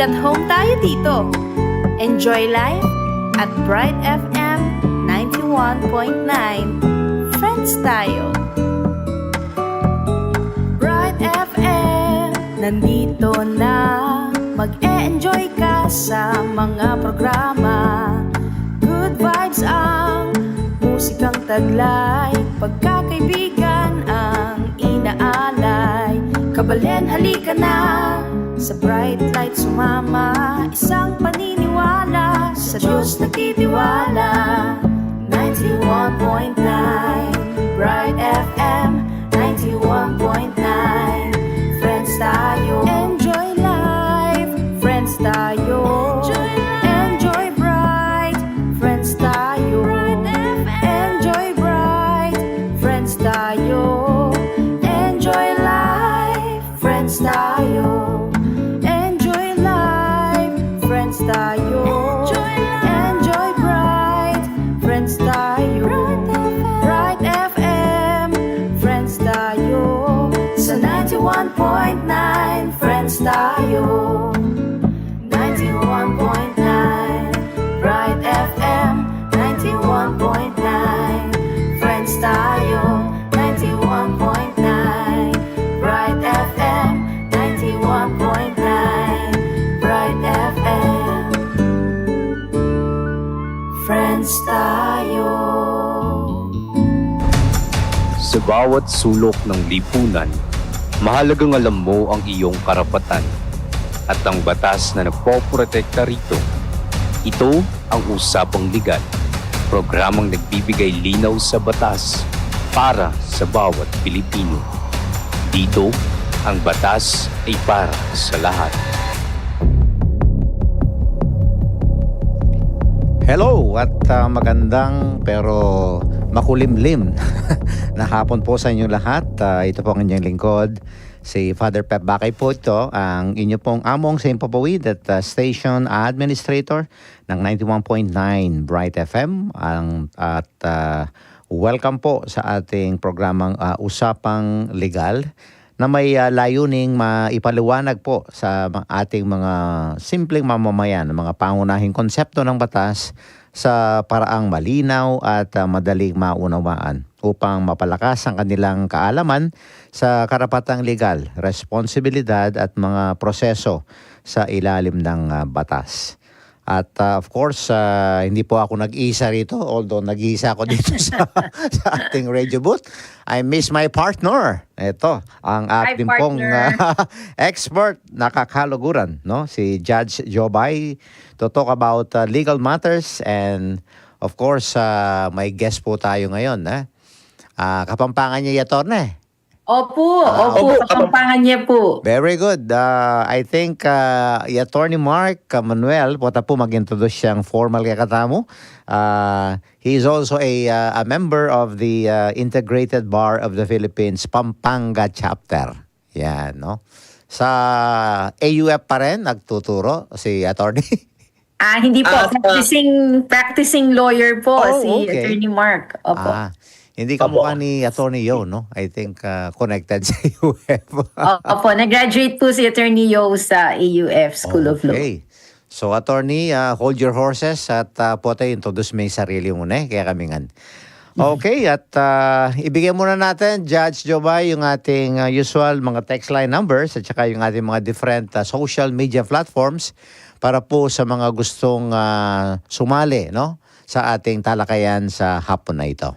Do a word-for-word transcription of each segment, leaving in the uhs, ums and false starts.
At home tayo dito. Enjoy life at Bright F M ninety-one point nine. Friends tayo. Bright F M, nandito na. Mag-e-enjoy ka sa mga programa. Good vibes ang musikang taglay. Pagkakaibigan ang inaalay. Kabalen, halika na. Sa Bright Light sumama. Isang paniniwala. Sa Diyos nagtitiwala. Ninety-one point nine Bright F M. Ninety-one point nine. Friends tayo. Enjoy life. Friends tayo. Enjoy life. Enjoy bright. Friends tayo. Bright F M. Enjoy bright. Friends tayo. Enjoy life. Friends tayo. Enjoy life. Friends tayo. Enjoy life. Enjoy bright. Friends tayo. Bright F M. Bright F M. Friends tayo. Sa ninety-one point nine, friends tayo. Ninety-one point nine Bright F M. Ninety-one point nine, friends tayo. Ninety-one point nine Bright F M. Ninety-one point nine Bright F M. Friends tayo. Sa bawat sulok ng lipunan, mahalagang alam mo ang iyong karapatan at ang batas na nagpoprotekta rito. Ito ang Usapang Legal, programang nagbibigay linaw sa batas para sa bawat Pilipino. Dito, ang batas ay para sa lahat. Hello at, ah, magandang pero makulimlim na hapon po sa inyong lahat. Ah, ito po ang inyong lingkod, si Father Pep Bakay po ito, ang inyo pong among sa Himpapawid at, ah, station administrator ng ninety-one point nine Bright F M. Ang, at, ah, welcome po sa ating programang, ah, Usapang Legal na may, ah, layuning maipaliwanag po sa ma-, ating mga simpleng mamamayan ang mga pangunahing konsepto ng batas sa paraang malinaw at, ah, madaling maunawaan upang mapalakas ang kanilang kaalaman sa karapatang legal, responsibilidad at mga proseso sa ilalim ng, ah, batas. At, ah, of course, ah, hindi po ako nag-isa rito, although nag-isa ako dito sa, sa ating radio booth. I miss my partner. Ito, ang Hi, ating pong, partner. Ah, expert na kakaluguran, no? Si Judge Jobay to talk about, ah, legal matters and, of course, ah, may guest po tayo ngayon, eh. Ah, Kapampangan niya, Attorney? Opo, Ah, opo, opo, Kapampangan niya po. Very good. Ah, I think, ah, i Attorney Mark, ah, Manuel, pota po mag-introduce siyang formal kekatamu. Ah, he is also a, ah, a member of the, ah, Integrated Bar of the Philippines Pampanga Chapter. Yan, no? Sa A U F pa rin, nagtuturo si Attorney? Ah, hindi po. Ah, sa Practicing, practicing lawyer po Oh, si okay. Attorney Mark. Opo. Ah, hindi Opo. kamukha ni Attorney Yo, no? I think, ah, connected sa U F. Opo, nag-graduate po si Attorney Yo sa A U F School of Law. Okay. So, Attorney, ah, hold your horses at, ah, pota, introduce mo yung sarili mo na, eh, kaya kami ngan. Okay, at, ah, ibigay muna natin, Judge Jobay, yung ating, ah, usual mga text line numbers at saka yung ating mga different, ah, social media platforms para po sa mga gustong, ah, sumali, no, sa ating talakayan sa hapon na ito.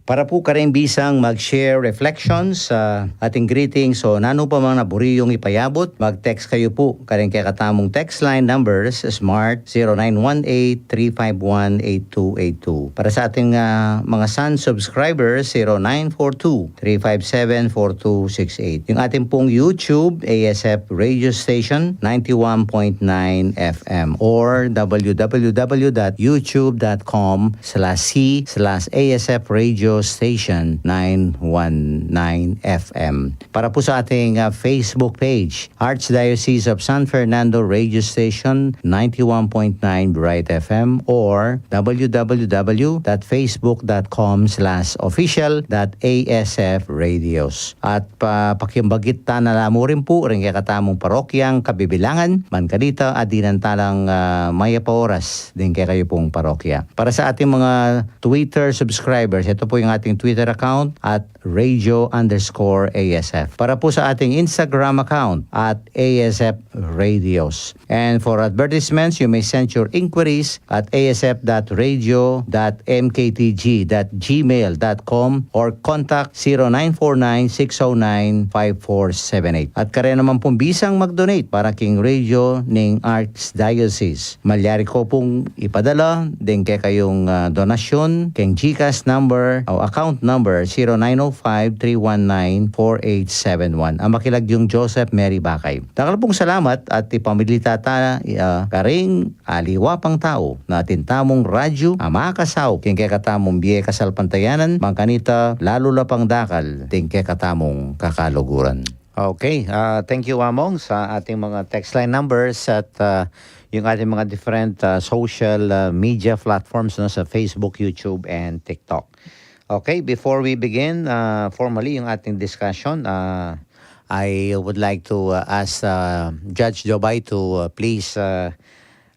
Para po kareng bisang mag-share reflections, ah, ating greetings o nanu pa mang naburi yung ipayabut, mag-text kayu po kareng kekatamung text line numbers, Smart, zero nine one eight, three five one, eight two eight two. Para sa ating, ah, mga Sun subscribers, zero nine four two, three five seven, four two six eight. Yung ating pong YouTube, A S F Radio Station, ninety-one point nine F M, or w w w dot youtube dot com slash c slash A S F Radio Station nine one nine F M. Para po sa ating, ah, Facebook page, Archdiocese of San Fernando Radio Station ninety-one point nine Bright F M or w w w dot facebook dot com slash official dot a s f radios. At pa, pakimbagit ta na la mu rin po ring kekatamung parokyang kabibilangan, man kanita, at dinan ta lang, ah, mayap a oras ding kekayu pung parokya. Para sa ating mga Twitter subscribers, ito po yung ating Twitter account at radio underscore A S F. Para po sa ating Instagram account at A S F Radios. And for advertisements, you may send your inquiries at a s f dot radio dot m k t g dot gmail dot com or contact zero nine four nine six oh nine five four seven eight. At kare naman pong bisang mag-donate para king radio ning Archdiocese, malyari ko pong ipadala ding kekayung, ah, donasyon keng GCash number o account number zero nine oh five three one nine four eight seven one. Ang makilagyung Joseph Mary Bakay. Dakal pong salamat at ipamilita ta, ah, karing aliwa pang tau na atin tamung radyu a makasaup king kekatamung bie kasalpantayanan, man kanita lalu la pang dakal ding kekatamung kakaluguran. Okay, ah, thank you, Among, sa ating mga text line numbers at, ah, yung ating mga different, ah, social, ah, media platforms, no, sa Facebook, YouTube, and TikTok. Okay, before we begin, ah, formally yung ating discussion, ah, I would like to, ah, ask, ah, Judge Jobay to, ah, please, ah,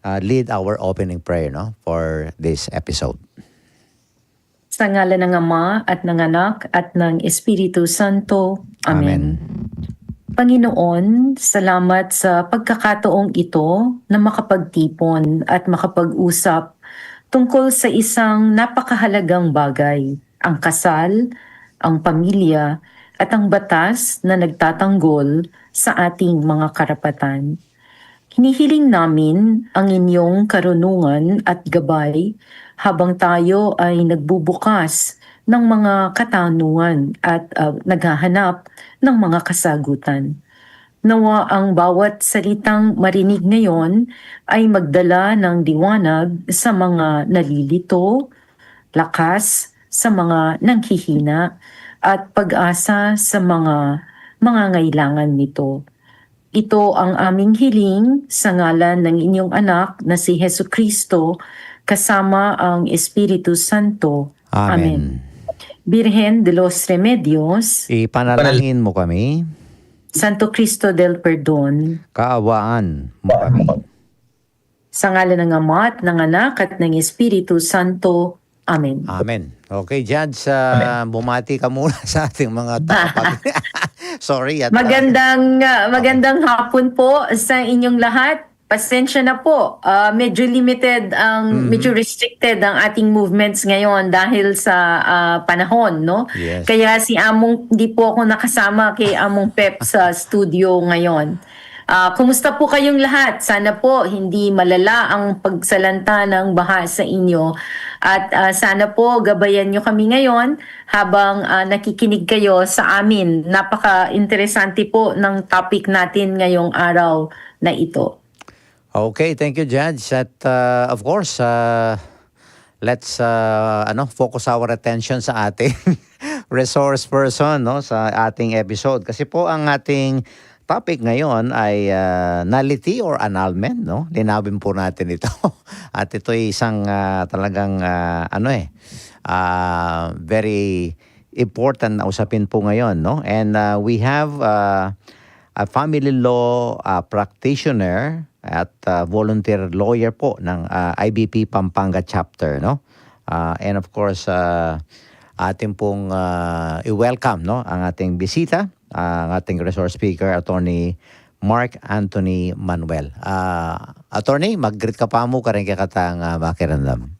ah, lead our opening prayer, no, for this episode. Sa ngalan ng Ama, at ng Anak, at ng Espiritu Santo. Amen. Amen. Panginoon, salamat sa pagkakataong ito na makapagtipon at makapag-usap tungkol sa isang napakahalagang bagay, ang kasal, ang pamilya, at ang batas na nagtatanggol sa ating mga karapatan. Hinihiling namin ang inyong karunungan at gabay habang tayo ay nagbubukas ng mga katanungan at, ah, naghahanap ng mga kasagutan. Nawa ang bawat salitang marinig ngayon ay magdala ng liwanag sa mga nalilito, lakas sa mga nanghihina, at pag-asa sa mga mangangailangan nito. Ito ang aming hiling sa ngalan ng inyong Anak na si Jesucristo, kasama ang Espiritu Santo. Amen. Amen. Birhen de los Remedios, ipanalangin mo kami. Santo Cristo del Perdon, kaawaan mo kami. Sa ngalan ng Ama, at ng Anak, at ng Espiritu Santo. Amen. Amen. Okay, Judge, ah, bumati ka muna sa ating mga tagapag-, sorry, at, ah, magandang, ah, okay, magandang hapon po sa inyong lahat. Pasensya na po, ah, medyo limited ang, mhm, medyo restricted ang ating movements ngayon dahil sa, ah, panahon, no? Yes. Kaya si Among, di po ako nakasama kay Among Pep sa studio ngayon. Ah, kumusta po kayong lahat? Sana po hindi malala ang pagsalanta ng baha sa inyo. At, ah, sana po gabayan nyo kami ngayon habang, ah, nakikinig kayo sa amin. Napaka-interesante po ng topic natin ngayong araw na ito. Okay, thank you, Judge. At, ah, of course, ah, let's, ah, ano, focus our attention sa ating resource person, no, sa ating episode. Kasi po ang ating topic ngayon ay, ah, nullity or annulment, no? Linawin po natin ito. At ito ay isang, ah, talagang, ah, ano eh, ah, very important na usapin po ngayon, no? And, ah, we have, ah, a family law, ah, practitioner at, ah, volunteer lawyer po ng, ah, I B P Pampanga Chapter, no? Ah, and of course, ah, atin pong, ah, i-welcome, no, ang ating bisita, ah, ang ating resource speaker, Attorney Mark Anthony Manuel. Ah, Attorney, mag-greet ka pa mu karing kekatang, ah, makiramdam.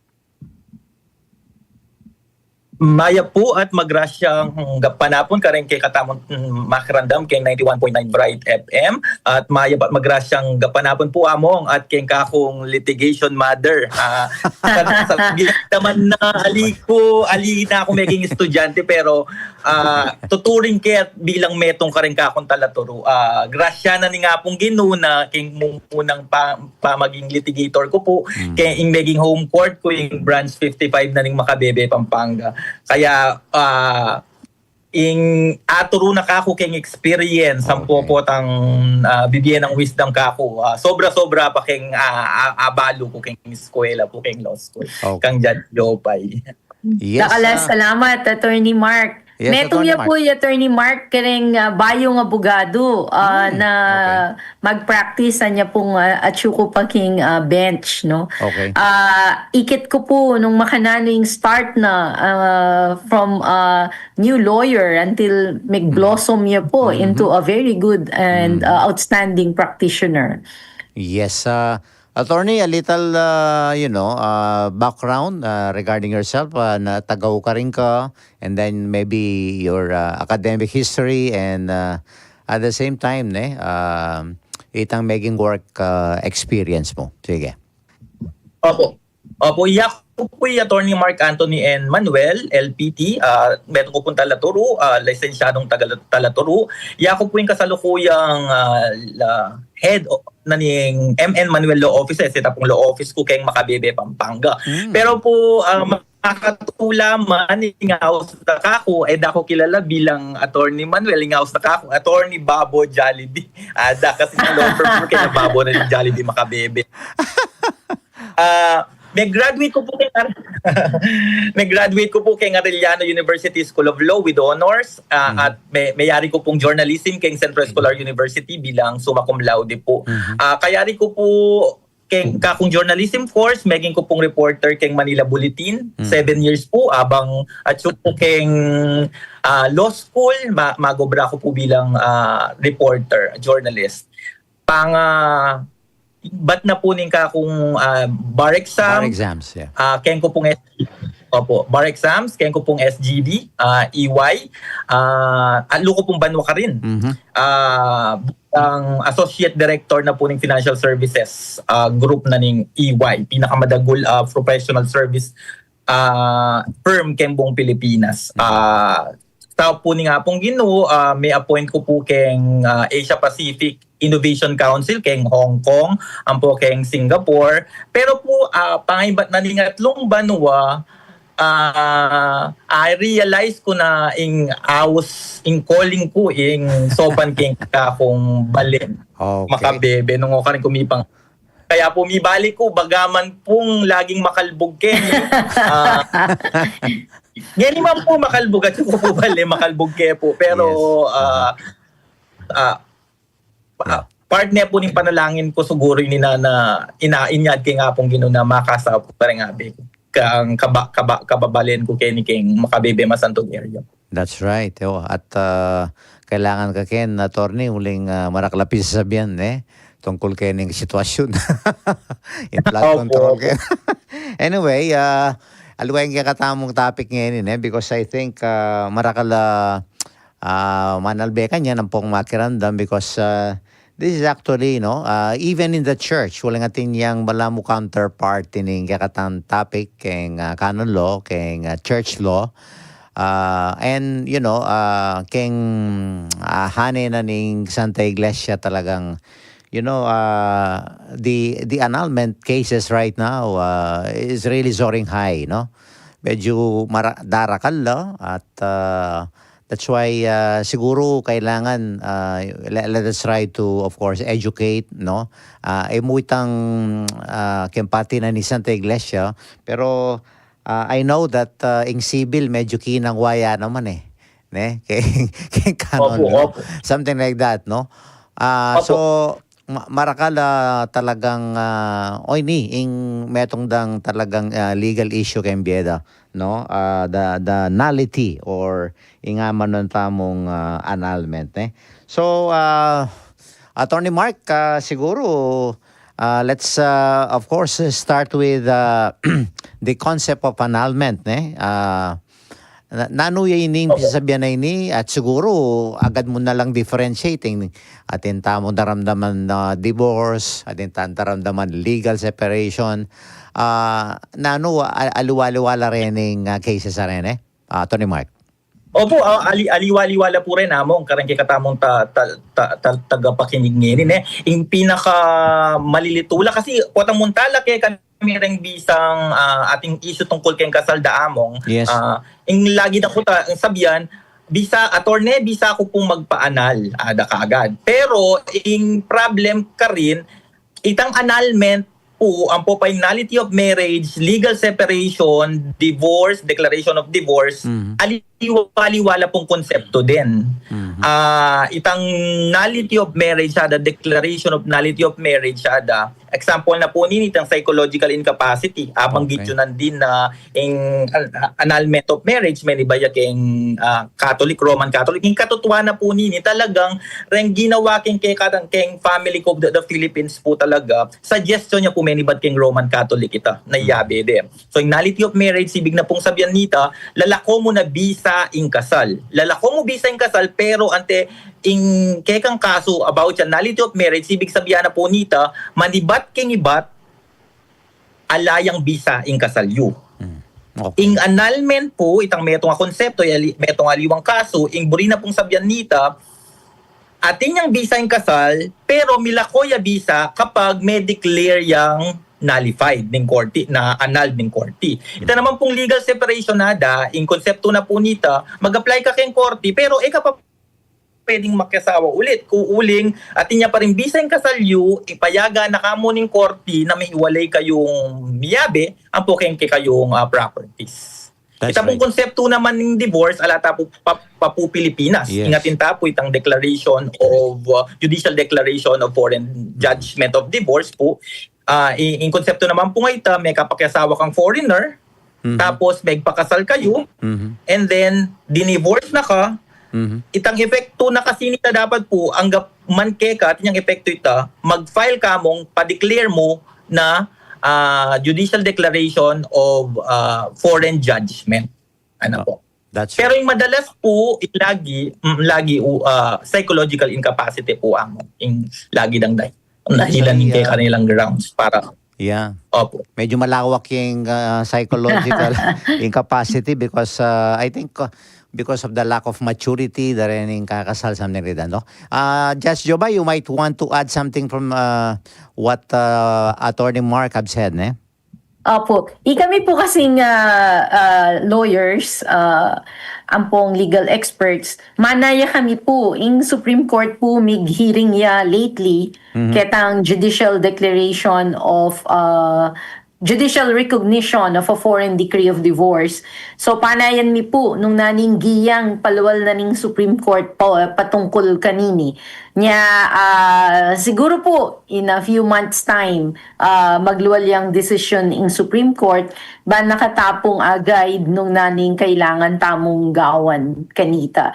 Mayap po at magrasyang gapanapun karing kekatamung, mm, makiramdam keng ninety-one point nine Bright F M. At mayap at magrasyang gapanapun po, Among, at keng kakung litigation mother. Ah, sa, sa, naman na ali ko, ali na ako meging estudyante, pero, ah, tuturing ke at bilang metung karing kakung talaturu. Ah, grasya na ning Apung Ginu na keng mumunang pa, pamaging litigator ko po, mm, keng meging home court ko, ing Branch fifty-five na ning Macabebe, Pampanga. Kaya, ah, ing aturu na kaku keng experience, ampo potang, ah, bibie nang wisdom kaku, ah, sobra-sobra pa keng, ah, ah, abalu ku keng eskwela pu, keng law school, kang Judge Jopay. Yes, dakal a salamat, Attorney Mark. Yes, metung ya pu i Attorney Mark kareng, ah, bayung abugadu, ah, na mag-practice anya pung, ah, atyu ku pa king, ah, bench, no? Okay. Ah, ikit ku pu nung makananu ing start na, ah, from, ah, new lawyer until mag-blossom ya pu into a very good and, ah, outstanding practitioner. Yes, ah, Attorney, a little, uh, you know, uh, background uh, regarding yourself, uh, na taga-Ukaring ka, and then maybe your uh, academic history, and uh, at the same time, ne, um, itang maging work uh, experience mo. Sige. Opo. Opo, yaku pu i Attorney Mark Anthony N. Manuel, L P T, ah, metung ku pung talaturu, ah, lisensyadung taga-, talaturu. Yaku pu ing kasalukuyang, ah, la-, head o-, na ning M N Manuel Law Offices, ita pung law office ku keng Macabebe, Pampanga. Pero pu, ah, makatula man, ing aus da kaku, e da ku kilala bilang Attorney Manuel, ing aus da kaku, Attorney Babo Jollibee. Ada kasi ing law firm ku keng Babo na Jollibee, Macabebe. Ah, me-graduate ku pu keng Ar-, me-graduate ku pu keng Arellano University School of Law with honors, ah, at me-, meyari ku pung journalism keng Central Escolar University bilang summa cum laude pu. Ah, kayari ku pu keng kakung journalism course, meging ku pung reporter keng Manila Bulletin, seven years pu, abang atyu ku keng, ah, law school, ma-, mag-obra ku pu bilang, ah, reporter, journalist. Pang, ah, bat na pu ning kakung, ah, bar exam. Bar exams, yeah. Ah, keng ku pung S-, opo, bar exams, keng ku pung S G D, ah, E Y, ah, at luku pung banwa karin. Ah, ang associate director na pu ning financial services, ah, group na ning E Y, pinakamadagul, ah, professional service ah, firm keng buung Pilipinas. Ah, sa pu ning Apung Ginu, ah, me-appoint ku pu keng, ah, Asia Pacific Innovation Council, keng Hong Kong, ampo keng Singapore. Pero pu, ah, pangaybat na ning atlung banwa, ah, I realize ku na ing aus, ing calling ku, ing saupan keng kakung bale. Okay. Macabebe, nung o karin ku mipang Kaya pu mibalik ku, bagaman pung laging makalbug ke. Ah, ngeni man pu makalbug, atyu ku pu bale makalbug ke pu. Pero, ah, ah, pa-, part ne pu ning panalangin ku siguru ini na, na ina-, inyad keng Apung Ginu na makasa pu pa rin abi ku. Kang kaba-, kaba-, kababalen ku keni keng Macabebe, Masanton area. That's right. O, at, ah, kailangan ka ken, attorney, uling, ah, marakal a pisasabian, ne? Tungkul keng sitwasyun. In flood control ken. Anyway, ah, aliwa ing kekatamung topic ngeni, ne? Because I think, ah, marakal a, ah, manalbe ka niyan ampong makiramdam because, ah, this is actually, no, ah, even in the church, uling atin yang balamu counterpart ining kekatang topic keng, ah, canon law, keng, ah, church law. Ah, and, you know, ah, keng, ah, hane na ning Santa Iglesia talagang, you know, ah, the, the annulment cases right now, ah, is really soaring high, no? Medyo mara-, darakal la at, ah, that's why, ah, siguro kailangan, ah, le-, let us try to, of course, educate, no? Ah, e mu itang, ah, keng pati na ning Santa Iglesia, pero, ah, I know that, ah, ing civil medyo kinang waya naman e. Ne? Keng, keng canon law. Something like that, no? Ah, so, ma-, marakal a talagang, ah, o ini, ing metung dang talagang, ah, legal issue keng bie da, no? Ah, the, the nullity or ing amanon tamung, ah, annulment, ne? So, ah, Attorney Mark, ah, siguro, ah, let's, ah, of course, start with, ah, the concept of annulment, ne? Ah, na-, nanu ya ining pisasabian na ini, at siguro agad mu na lang differentiating, atin tamung daramdaman na divorce, atin tamung daramdaman legal separation. Ah, nanu, a-, aliwa-aliwa la rening, ah, cases a reni, ah, Attorney Mark? Opo, ah, ali-, aliwa-aliwa la pu rin, Among, kareng kekatamung ta-, ta-, ta-, ta-, tagapakinig ngeni, ne? Ing pinakamalilit la kasi, potang muntala keng reng bisang, ah, ating issue tungkul keng kasal da among, Yes. ah, ing lagi da ku ta-, ing sabian, bisa, attorney, bisa ku pung magpa-annul, ada kagad. Pero, ing problem karin, itang annulment pu, ampo pay nullity of marriage, legal separation, divorce, declaration of divorce, Mhm. aliwa-aliwa la pung konsepto din. Mhm. Ah, itang nullity of marriage, ada declaration of nullity of marriage, ada example na pu nini, itang psychological incapacity. Abanggit Okay. yu nandin na ing an-, annulment of marriage, menibat ya keng, ah, Catholic, Roman Catholic. Ing katutuanan na pu nini, talagang reng ginawa keng kekatang keng Family Code of the Philippines pu talaga, suggestion ya pu menibat keng Roman Catholic ita, na Hmm. yabe de. So, ing nullity of marriage, ibig na pung sabian nita, lalako mu na bisa ing kasal. Lalako mu bisa ing kasal, pero ante ing kekang kasu about sa nullity of marriage, ibig sabian na pu nita, manibat keng ibat, ala yang bisa ing kasal yu. Hmm. Okay. Ing annulment pu, itang metung a konsepto, yali-, metung a aliwang kasu, ing buri na pung sabian nita, atin yang bisa ing kasal, pero milako ya bisa kapag me-declare yang nullified ning korte, na-annul ning korte. Ita Hmm. naman pung legal separation na da, ing konsepto na pu nita, mag-apply ka keng korte, pero e ka pa pwedeng makiasawa ulit. Ku uling, atin ya pa ring bisa ing kasal yu, ipayagan na ka mu ning korte na mihiwalay kayung miyabe, ampo keng kekayung, ah, properties. That's Ita pung right. konsepto naman ning divorce, ala ta pu pa-, pa pu Pilipinas. Yes. Ing atin ta pu itang declaration of, uh, judicial declaration of foreign judgment of divorce pu. Ah, i-, ing konsepto naman pu nga ita, mekapakiasawa kang foreigner, Mhm. tapos megpakasal kayu, Mhm. and then dinivorce na ka, Mhm. itang epekto na kasi nita dapat pu, anggap man keka, atin yang epekto ita, mag-file ka mung pa-declare mu na, ah, judicial declaration of, ah, foreign judgment. Ano Oh, pu? that's Pero right. ing madalas pu, ing lagi, mm, lagi, u-, ah, psychological incapacity pu amo. Ing lagi dang day-, dahilan Actually, ning ah, kekanilang grounds para Yeah. Opo. Medyo malawak yung, ah, psychological incapacity because, ah, I think, ah, because of the lack of maturity, da rin yung kakasal, something like that, no? Ah, Judge Jobay, you might want to add something from, ah, what, ah, Attorney Mark have said, ne? Opo. Ikami po kasing, ah, ah, lawyers, ah, ampong legal experts, manaya kami po, ing Supreme Court po, mig-hearing ya lately, Mhm. ketang judicial declaration of, ah, judicial recognition of a foreign decree of divorce. So, panayan mi po, nung naning giyang palual na ning Supreme Court pa, patungkul kanini. Nya, ah, siguro po, in a few months' time, ah, maglual yang decision ing Supreme Court, ban nakatapung a guide nung naning kailangan tamung gawan kanita.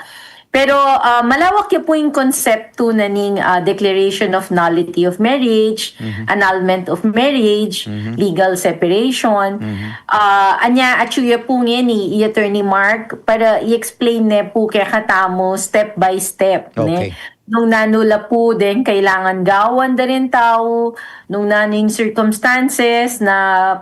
Pero, ah, malawak ya po ing konsepto na ning, ah, declaration of nullity of marriage, Mhm. annulment of marriage, Mhm. legal separation. Mhm. Ah, anya, atyu ya po ngeni i Attorney Mark para i-explain ne po kekatamu step by step, ne? Okay. Nung nanu la po deng kailangan gawan da ring tau, nung nanu ing circumstances na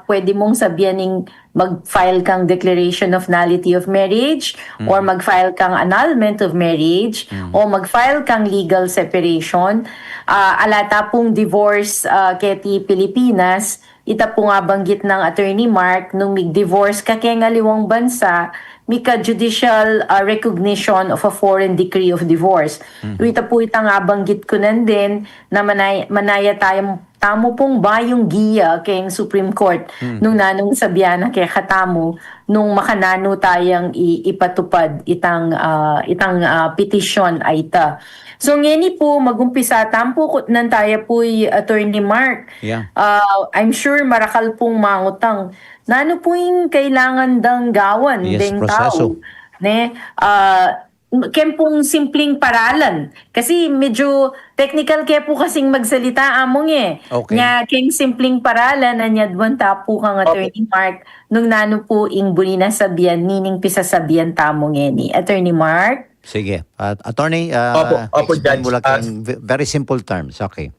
pwede mung sabian ing mag-file kang declaration of nullity of marriage, Mm. or mag-file kang annulment of marriage, Mm. o mag-file kang legal separation. Ah, ala ta pung divorce, ah, keti Pilipinas, ita pung abanggit nang Attorney Mark, nung mig-divorce ka keng aliwang bansa, mika judicial, ah, recognition of a foreign decree of divorce. Mhm. Ita po itang abanggit ku nandin na manay-, manaya tayang tamu pung bayung giya keng Supreme Court, Hmm. nung nanung sabian na kekatamu, nung makananu tayang i-, ipatupad itang, ah, itang, ah, petisyon a ita. So, ngeni po, mag-umpisa tamu po, kutnan taya po i Attorney Mark. Yeah. Ah, I'm sure marakal pung mangutang, nanu po ing kailangan dang gawan Yes, deng proseso. tau, ne? Ah, keng pung simpleng paralan. Kasi medyo technical ke po kasing magsalita, among e. Okay. Nya, keng simpleng paralan, anyaduan ta po kang Opo. Attorney Mark, nung nanu po ing buri na sabian, nining pisasabian tamu ngeni. Attorney Mark? Sige. At, Attorney, ah, Opo, opo, explain mo Judge. lang Ah, keng ve-, very simple terms. Okay.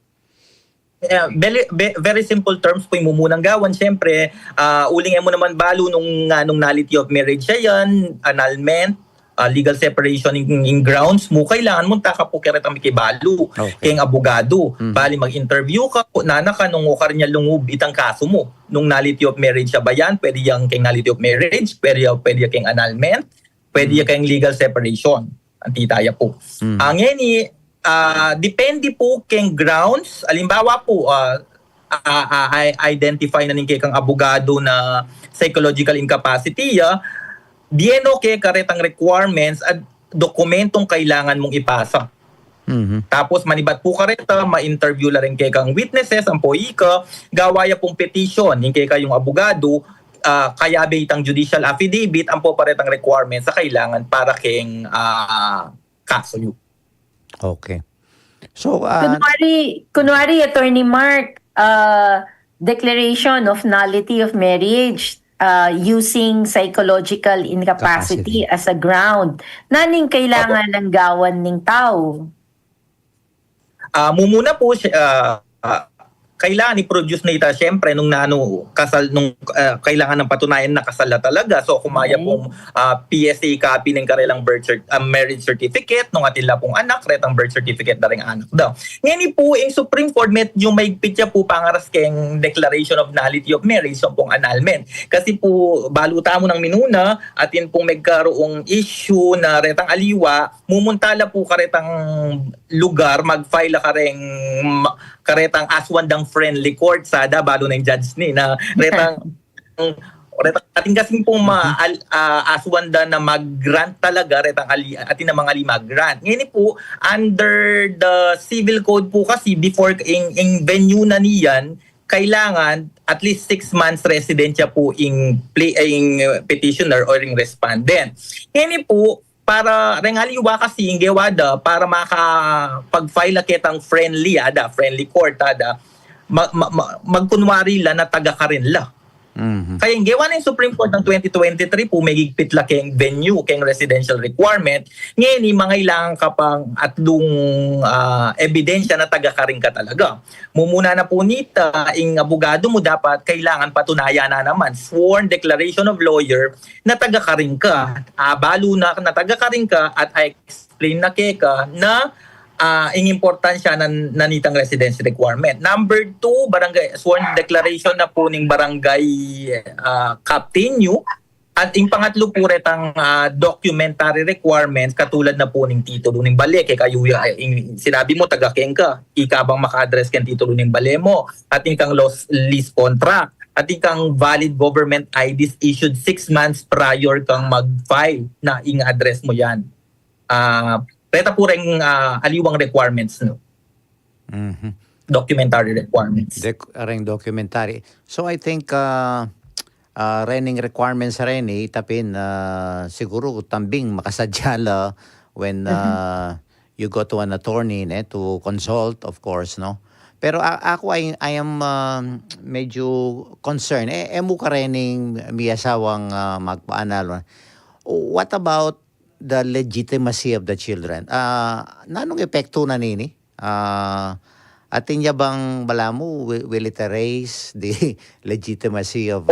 Yeah, very, ve-, very simple terms po ing mumunang gawan. Siyempre, ah, uling e mu naman balu nung, ah, nung nullity of marriage siya yan, annulment, ah, legal separation in, in grounds mu, kailangan mu taka pu karetang mikibalu keng abogado. Bali, mag-interview ka, nanu ka nung o karin ya lungub itang kasu mu. Nung nullity of marriage ya ba yan, pwede yang keng nullity of marriage, pwede ya, pwede ya keng annulment, pwede ya keng legal separation. Anti taya pu. Ngeni, ah, depende pu keng grounds. Alimbawa pu, ah, ah, ah, i-, identify na ning kekang abogado na psychological incapacity ya, diyan o keka retang requirements at dokumentong kailangan mung ipasa. Tapos manibat pu kareta, ma-interview la rin kekang witnesses, ampo ika, gawa ya pung petition ing keka yung abogado, ah, kayabe itang judicial affidavit, ampo pa retang requirements a kailangan para keng, ah, kasu yu. Okay. So, uh, Kunwari, kunwari, Attorney Mark, uh, declaration of nullity of marriage uh, using psychological incapacity as a ground. Naning kailangan ng gawan ning tau? Ah, mumuna pu, ah, ah, kailangan i-produce na ita, syempre, nung nanu, kasal, nung, ah, kailangan ng patunayan na kasal na talaga. So, kumaya pung, ah, P S A copy ng karelang birth cert-, ah, marriage certificate, nung atin la pung anak, retang birth certificate da ring anak da. Ngeni pu, ing Supreme Court, medyo maigpit ya pu pangaras keng declaration of nullity of marriage, so pung annulment. Kasi pu, balu tamu nang minuna, atin pung megkaroong issue na retang aliwa, mumunta la pu karetang lugar, mag-file la kareng, ma-, karetang aswan dang friendly court, sada balu neng judge ni, na retang, retang, atin kasing pung ma-, al-, ah, aswan da na mag-grant talaga, retang ali, atin namang ali mag-grant. Ngeni pu, under the civil code pu kasi, before ing, ing venue na niyan, kailangan at least six months resident ya pu ing pla-, ing, uh, petitioner or ing respondent. Ngeni pu, para reng aliwa kasi ing gewa da, para makapag-file la ketang friendly, ada, friendly court, ada, ma-, ma-, ma-, magkunwari la na taga karin la. Kaya ing gewa na ing Supreme Court ng twenty twenty-three pu, megigpit la keng venue, keng residential requirement. Ngeni, mangailangan ka pang atlung, ah, ebidensya na taga karin ka talaga. Mumuna na pu nita, ing abogado mu dapat kailangan patunayan na naman, sworn declaration of lawyer, na taga karin ka. Ah, balu na, na taga karin ka at i-explain na keka na, ah, ing importansya na, na nitang residency requirement. Number two, barangay, sworn declaration na pu ning barangay, ah, captain yu. At ing pangatlu pu retang, ah, documentary requirements, katulad na pu ning titulo ning bale, keka yu ya, eh, ing, sinabi mu, taga keng ka, ika bang maka-address keng titulo ning bale mu, at ing kang los-, lease contract, at ing kang valid government I Ds issued six months prior kang mag-file na ing address mu yan. Ah, reta pu reng, ah, aliwang requirements, no? Documentary requirements. Dec-, reng documentary. So I think, uh, uh, rening requirements reni, tapin, uh, siguru tambing makasadya la when, uh, you go to an attorney, ne, to consult, of course, no? Pero a-, aku, I, I am, um, medyo concerned. E, e mu karening miyasawang, uh, magpaanal. What about the legitimacy of the children? Uh, nanung epektu na nini? Ah, atin ya bang balamu, will, will it erase the legitimacy of,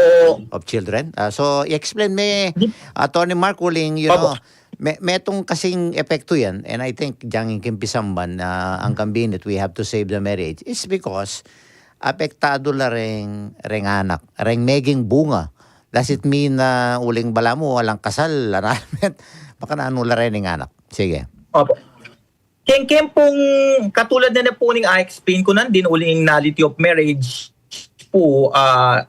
of children? Ah, so, i-explain me, Attorney Mark, uling, you know, me-, metung kasing epektu yan, and I think dyang ing kimpisamban, ah, ang kambinit, we have to save the marriage, is because apektadu la reng, reng anak, reng meging bunga. Does it mean na uling balamu, alang kasal, annulment, makananu la reng anak? Sige. Opo. Keng, keng pung katulad na na pu ning a-explain ku nandin, uling nullity of marriage pu, ah,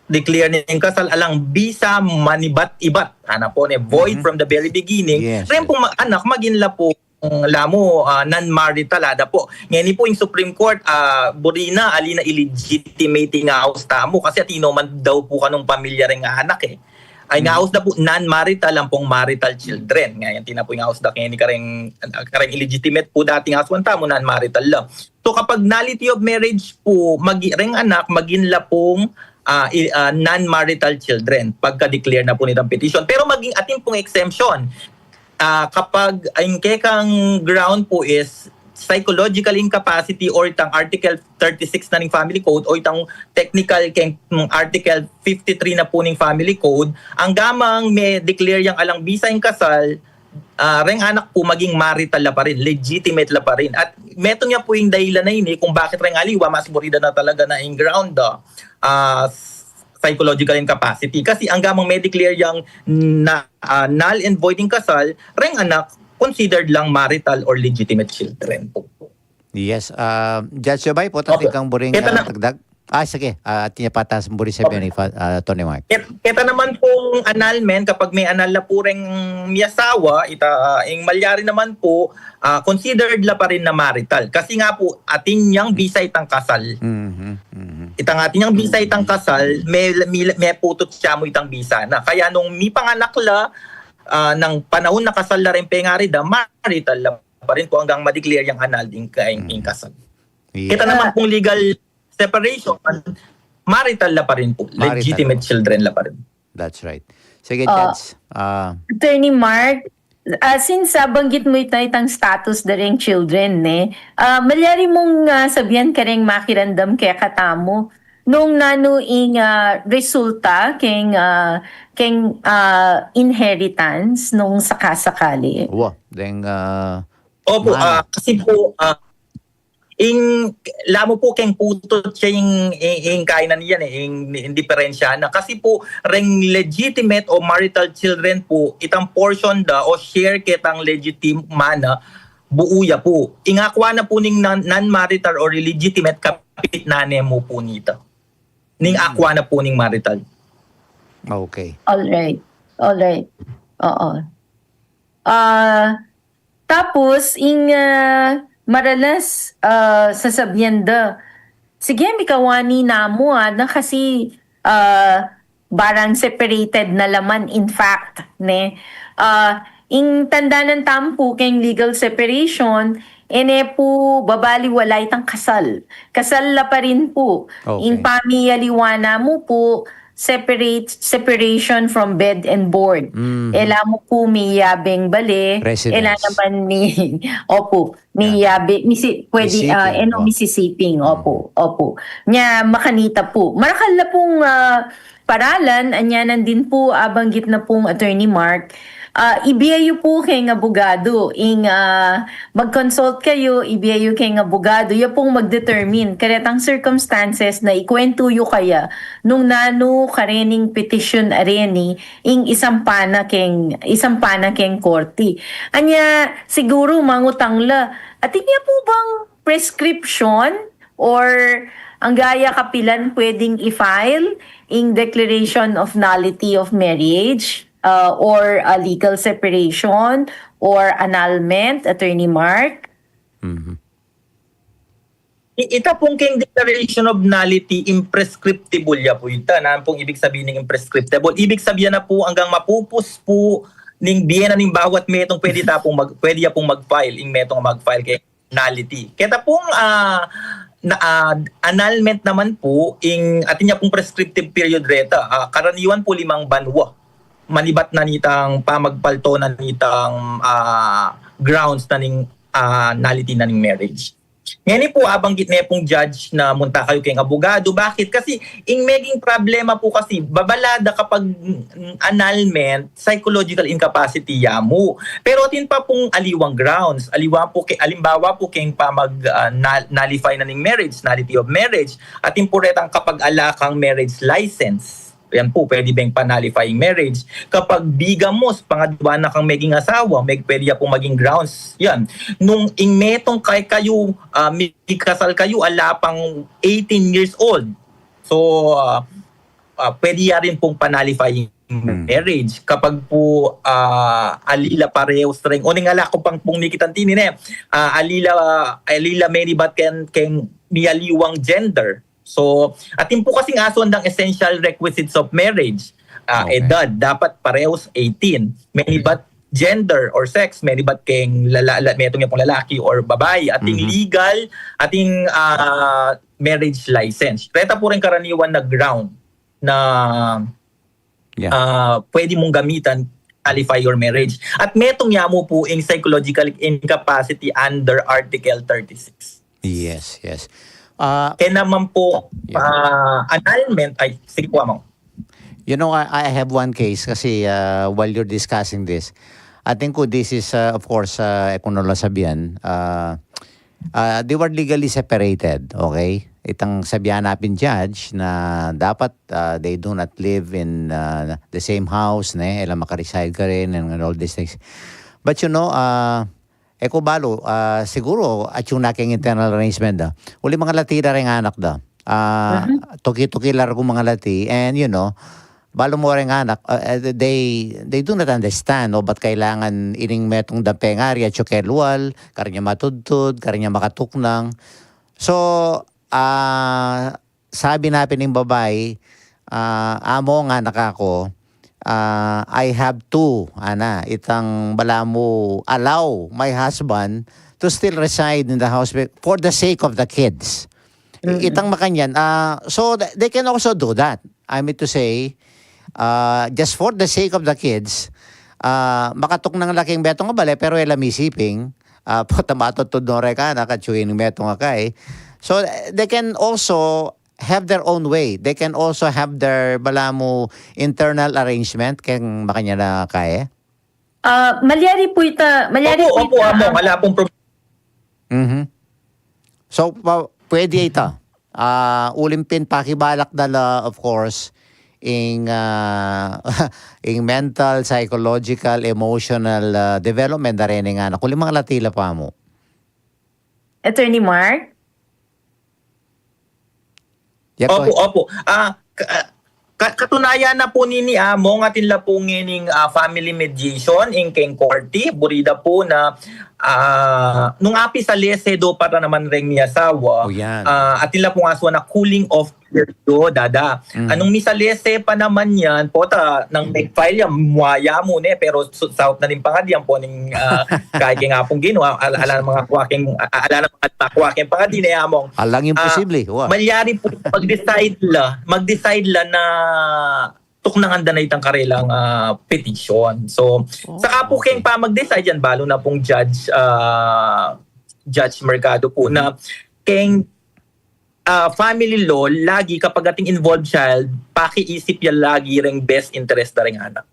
declare ning kasal alang bisa manibat-ibat. Ana pu ne, void from the very beginning. Yes, ren yes. Pung ma-, anak, magin la pu, mm, lamu, ah, non-marital, ada pu. Ngeni pu ing Supreme Court, ah, buri na, ali na illegitimate ing aus tamu. Kasi atin no man daw pu kanung pamilya ring anak e. Ay, nga aus da pu non-marital ampong marital children. Nga yan, tina pu ing aus da keni kareng, kareng illegitimate pu dating aswan tamu, non-marital la. So kapag nullity of marriage pu, magi-, reng anak, magin la pung, ah, i-, ah, non-marital children pagka-declare na pu nitang petition. Pero maging atin pung exemption. Ah, kapag ang kekang ground pu is psychological incapacity or itang Article thirty-six na ning Family Code o itang technical keng, mm, Article fifty-three na pu ning Family Code, anggamang me-declare yang alang bisa ing kasal, ah, reng anak pu maging marital la pa rin, legitimate la pa rin. At metung ya pu ing dahilan na ini kung bakit reng aliwa mas buri da na talaga na ing ground, ah, ah, psychological incapacity. Kasi angga mang ma-declare yang na, ah, null and void ing kasal, reng anak considered lang marital or legitimate children pu. Yes. Ah, Judge Jobay, potang Okay. Kang buring Keta ah, na- tagdag. Ah, sige. Ah, atin ya patas buring sa Okay. Attorney Fa- ah, Attorney Mark. Ket-, keta naman pung annulment, kapag may-anal na pu reng miyasawa, ita, ing malyari naman pu, ah, considered la pa rin na marital. Kasi nga pu, atin yang bisa itang kasal. Mhm, mhm. Itang atin yang bisa itang kasal, me, me, meputut siya mu itang bisa na. Kaya nung mipanganak la, ah, nang panahun na kasal la rin pengari da, marital la pa rin pu anggang ma-declare yang annulled ing, ing, ing kasal. Yeah. Kita naman pung legal separation, marital la pa rin pu. Marital Legitimate la pa. Children la pa rin. That's right. Sige, Ah. Judge. Ah, Attorney Mark, ah, since ah, banggit mu ita itang status da ring children, ne? Ah, malyari mung ah, sabian kareng makiramdam kekatamu nung nanu ing ah, resulta keng ah, keng ah, inheritance nung sakasakali. Wa, deng ah, Opo, Mana. ah, kasi po, ah, ing, lamu po keng putut siya ing, ing, ing kainan niya, eh, ing, ing diferensya na. Kasi po, reng legitimate o marital children po, itang portion da o share ketang legitimate mana, buo ya po. Ing akwa na po ning non- non-marital or illegitimate, kapit nane mu po nita. Ning akwa na po ning marital. Okay. All right. All right. Oo. Ah, tapos, ing ah, maralas ah, sasabian da, sige, mikawani na mu, ah, na kasi ah, barang separated na laman, in fact, ne? Ah, ing tandanan tamu pu keng legal separation, ene pu babaliwala itang kasal. Kasal la pa rin pu. Okay. Ing pamiyaliwa na mu pu, separate separation from bed and board. Mhm. Ela mu pu miyabeng bale, Residence. Ela naman mi opo, miyabe, misi, pwede, Misisiping, ah, eno, oh. misisiping, opo, opo. Nya makanita pu. Marakal na pung ah, paralan, anya nandin pu, ah, banggit na pung Attorney Mark, ah, ibie yu pu keng abogado, ing ah, mag-consult kayu, ibie yu keng abogado, ya pung mag-determine karetang circumstances na ikuwentu yu kaya nung nanu karening petition a reni ing isampa na keng, isampa na keng korte. Anya, siguru mangutang la, atin ya pu bang prescription or angga ya kapilan pwedeng i-file ing declaration of nullity of marriage, uh, or a legal separation or annulment, Attorney Mark? Mhm. I- ita pung keng declaration of nullity, imprescriptible ya pu ita. Nanu pung ibig sabihin ning imprescriptible? Ibig sabihin na pu anggang mapupus pu ning bie na ning bawat metung pwede ta pung mag, pwede ya pung mag-file, ing metung mag-file keng nullity. Keta pung ah, na, ah, annulment naman pu, ing atin ya pung prescriptive period reta, ah, karaniwan pu limang banwa. Manibat na nitang pamagpalto na nitang ah, grounds na ning ah, nullity na ning marriage. Ngeni pu, abanggit ne pung judge na munta kayu keng abogado. Bakit? Kasi ing meging problema pu kasi, babala da kapag mm, annulment, psychological incapacity ya mu. Pero atin pa pung aliwang grounds. Aliwa pu ke, alimbawa pu keng pamag ah, nul- nullify na ning marriage, nullity of marriage. Atin pu retang kapag ala kang marriage license. Yan pu, pwede beng pa-nullify ing marriage. Kapag bigamus, pangadwa na kang meging asawa, meg, pwede ya pung maging grounds. Yan. Nung ing metung kay kayu, ah, mikasal kayu, ala pang eighteen years old. So, ah, ah, pwede ya rin pung pa-nullify ing Hmm. marriage. Kapag pu, ah, ali la parehus reng, o ning ala ku pang pung mikitan tini ne, ah, ali la, ali la menibat keng, keng miyaliwang gender. So, atin pu kasing asu andang essential requisites of marriage. Ah, Okay. edad, dapat parehus eighteen. Menibat gender or sex, menibat keng lala, la, metung ya pung lalaki or babai. Atin Mhm. Legal, atin ah, marriage license. Reta pu rin karaniwan na ground na Yeah. ah, pwede mung gamitan, nullify your marriage. At metung ya mu pu ing psychological incapacity under Article thirty-six. Yes, yes. Ah, Kaya naman po, Yeah. ah, annulment, ay, sige po, Among. You know, I, I have one case kasi uh, while you're discussing this, Atin ku, this is, uh, of course, uh, e ku no la sabian, uh, uh, they were legally separated, okay? Itang sabian na pin judge na dapat, uh, they do not live in, uh, the same house, ne? E la makareside karin and, and all these things. But you know, uh, e ku balu, ah, siguru atyu na keng internal arrangement da. Uli mangalati da reng anak da. Ah, tuki-tuki la reng mangalati. And, you know, balu mu reng anak, ah, eh, they, they do not understand, o ba't kailangan ining metung dang pengari, atyu ke lual, karin ya matudtud, karin ya makatuknang. So, ah, sabi na pin ning babai, ah, "Among, anak, aku, ah, I have to, ana, itang balamu allow my husband to still reside in the house be-, for the sake of the kids." I-, itang makanyan, ah, so th-, they can also do that. I mean to say, ah, just for the sake of the kids, ah, makatuknang la keng metung a bale, pero e la misiping, ah, pota matudtud no reng anak, atyu ining metung a kai. So, they can also have their own way. They can also have their balamu internal arrangement keng makanyan a kai. Ah, malyari pu ita, malyari pu ita, Among. Ala pung prob- Mhm. So, pa-, pwede ita. Ah, uling pin pakibalak da la, of course, ing, ah, ing mental, psychological, emotional, ah, development da reng anak. Uling mangalati la pamu. Attorney Mark? Yeah, go ahead. Opo, opo. Ah, ka-, ah, ka-, katunayan na pu nini, Among, atin la pu ngening, ah, family mediation, ing keng korte, buri da pu na, ah, nung apisalese do para naman reng miyasawa, ah, atin la pung aswa na cooling off period, dada. Anung misalese pa naman yan, pota, nang nag-file yan, muaya mu ne, pero su-, saup na ning pangadi, ampo ning, ah, kaya keng Apung Ginu, ah, ala, ala na makakuha keng, ah, ala na makakuha keng pangadi ne, Among. Alang imposible, wa. Malyari pu, mag-decide la, mag-decide la na tuknangan da na itang karelang, ah, petition. So, saka pu keng pa mag-decide yan, balu na pung judge, ah, Judge Mercado pu na keng ah, family law, lagi kapag ating involved child, pakiisip ya lagi reng best interest da reng anak.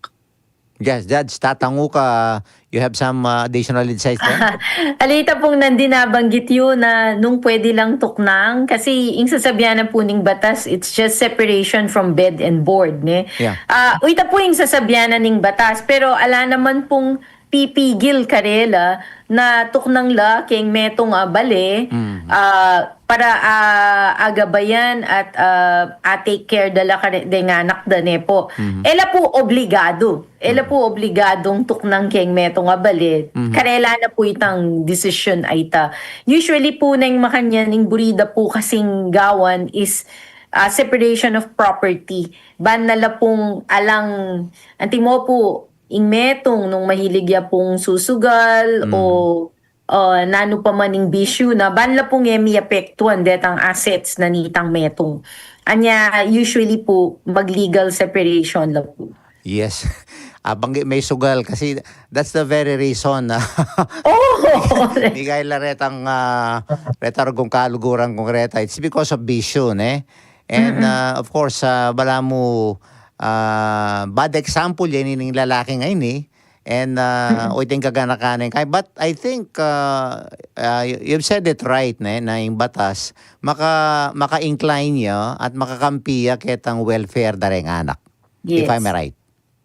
Yes, Judge, tatangu ka, you have some, ah, additional insights there? Alita pung nandin nabanggit yu na nung pwede lang tuknang, kasi ing sasabian na pu ning batas, it's just separation from bed and board, ne? Yeah. Ah, ita pu ing sasabian na ning batas, pero ala naman pung pipigil karela na tuknang la keng metung a bale, ah, para, ah, agabayan at, ah, a-take care da la kare-, deng anak da ne pu. E la pu obligado. E la pu obligadong tuknang keng metung a bale. Karela na pu itang desisyon a ita. Usually pu neng makanyan, ing buri da pu kasing gawan is, ah, separation of property. Ban na la pung alang, antimo pu, ing metung nung mahilig ya pung susugal o, ah, nanu pa man ing bisyu na, ban la pung e miapektuan detang assets na nitang metung. Anya, usually pu, mag-legal separation la pu. Yes. Abang me sugal kasi that's the very reason na Oh! Miguel, retang, ah, reta rugung kaluguran kung reta. It's because of bisyu, ne? And, ah, of course, ah, balamu, ah, bad example yan ining lalaki ngeni. And, ah, o iting kaganakan kaya. But I think, ah, ah, you, you've said it right, ne, na ing batas, maka-, maka-incline ya at makakampi ya ketang welfare da reng anak. If I may right.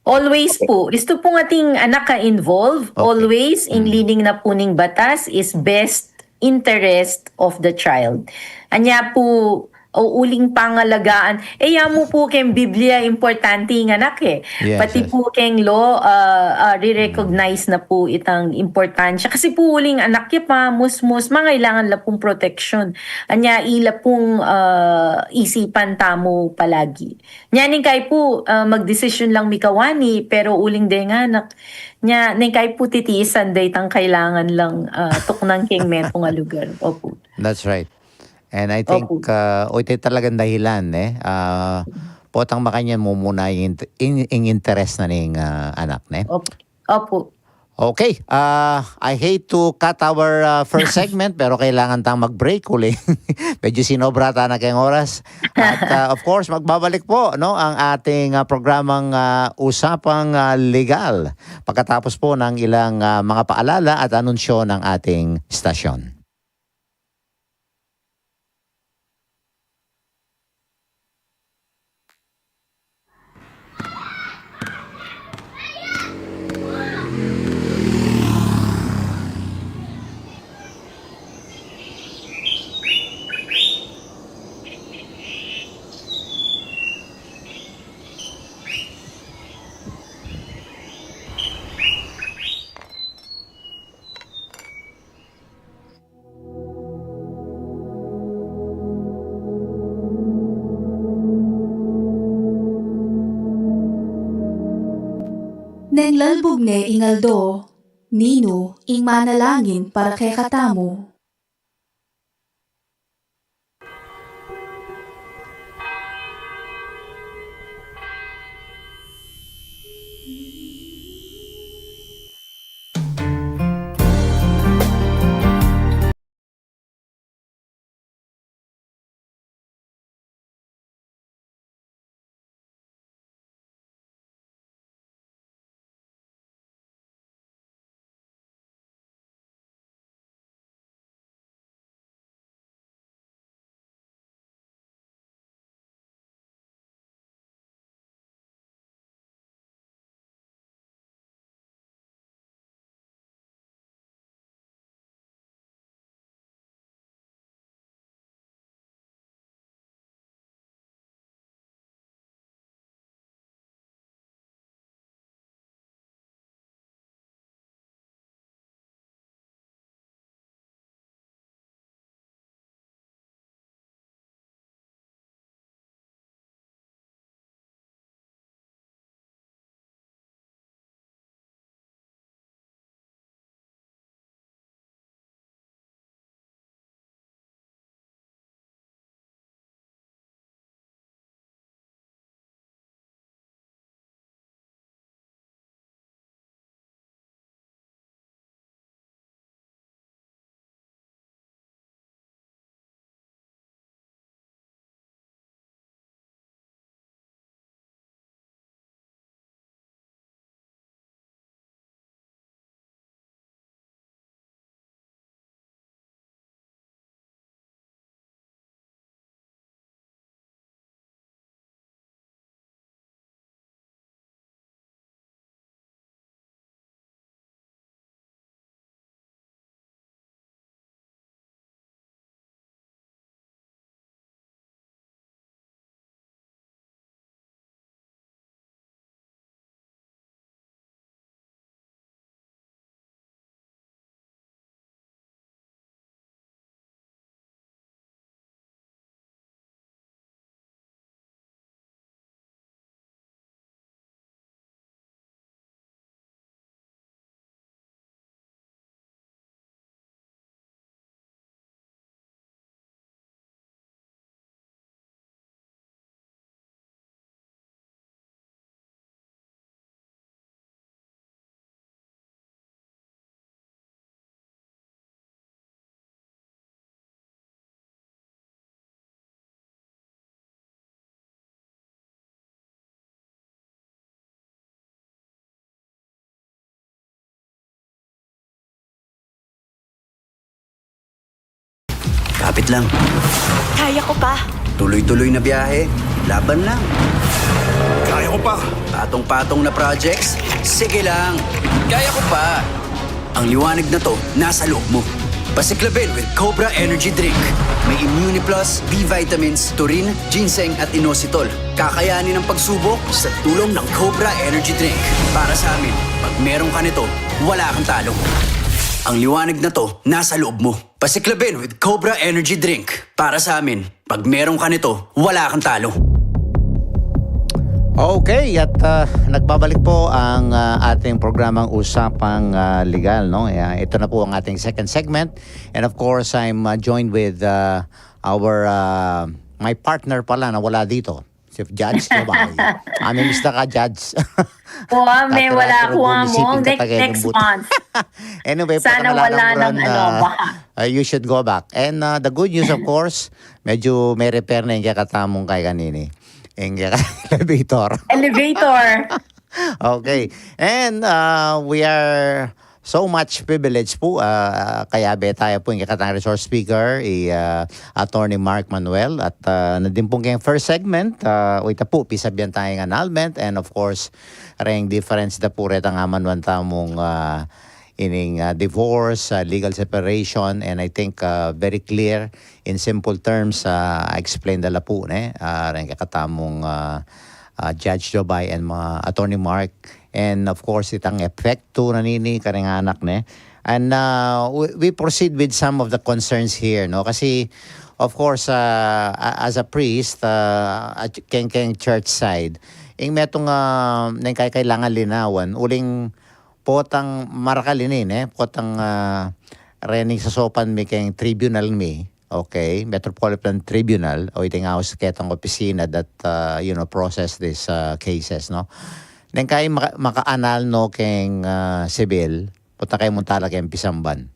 Always pu. Istu pung ating anak a involve, always, ing leaning na pu ning batas is best interest of the child. Anya pu, o uling pangalagaan. E, ya mu pu keng Biblia importante ing anak e. Pati pu keng law, ah, ah, re-recognize na pu itang importansya. Kasi pu uling anak ya pa, musmus, mangailangan la pung protection. Anya, ila pung, ah, isipan tamu palagi. Nya neng kai pu, ah, magdesisyon lang mikawani, pero uling deng anak. Nya neng kai pu titiisan da itang kailangan lang, ah, tuknang keng metung a lugar. Opu. That's right. And I think, ah, o ita talagang dahilan, eh. Ah, potang makanyan mumuna ing int-, ing, ing interes na ning, ah, anak, ne? Opu. Opu. Okay, ah, I hate to cut our, ah, first segment, pero kailangan tang mag-break, uling medyo sinobra ta na keng oras. At, ah, of course, magbabalik po, no, ang ating, ah, programang, ah, Usapang, ah, Legal pagkatapos po ng ilang, ah, mga paalala at anunsyo ng ating stasyon. Neng lalbug ne ing aldo, ninu ing manalangin para kekatamu? Kapit lang. Kaya ko pa. Tuloy-tuloy na biyahe. Laban lang. Kaya ko pa. Patong-patong na projects. Sige lang. Kaya ko pa. Ang liwanag na 'to, nasa loob mo. Pasiklabin with Cobra Energy Drink. May Immune Plus, B vitamins, taurine, ginseng at inositol. Kakayanin ang pagsubok sa tulong ng Cobra Energy Drink. Para sa amin, 'pag meron ka nito, wala kang talo. Ang liwanag na 'to, nasa loob mo. Pasiklabin with Cobra Energy Drink. Para sa amin, 'pag meron ka nito, wala kang talo. Okay, at, ah, nagbabalik po ang, ah, ating programang Usapang, ah, Legal, no? Ah, ito na po ang ating second segment. And of course, I'm, ah, joined with, ah, our, ah, my partner pala na wala dito. Si Judge Jobay. Amin, mista ka, Judge. O, ame, wala ku, Among. Next, next month. Anyway, sana wala nang ano, baha. You should go back. And uh, the good news, of course, medyo me-repair na ing kekatamung kaya kanini. Ing kaya elevator. Elevator. Okay. And uh, we are so much privilege pu, ah, kayabe taya pu ing kekatang resource speaker, i, ah, Attorney Mark Manuel, at, ah, nandin pu keng first segment, ah, o ita pu, pisabyan taya ing annulment, and of course, reng difference da pu retang amanuan tamung, ah, ining, ah, divorce, ah, legal separation, and I think, ah, very clear in simple terms, ah, explain da la pu, ne, ah, reng kekatamung, ah, ah, Judge Jobay and mga Attorney Mark, and of course, itang epekto na nini kareng anak, ne? And uh, we, we proceed with some of the concerns here, no? Kasi, of course, uh, a- as a priest, uh, at keng, keng church side, ing metung, uh, neng kay kailangan linawan, uling potang marakal ini, ne? Potang uh, rening sasopan mi keng tribunal mi, okay, Metropolitan Tribunal, o iting aus ketang opisina that, uh, you know, process these uh, cases, no? Neng kay maka, maka-annul no keng uh, sibil, pota kay muntala keng pisamban.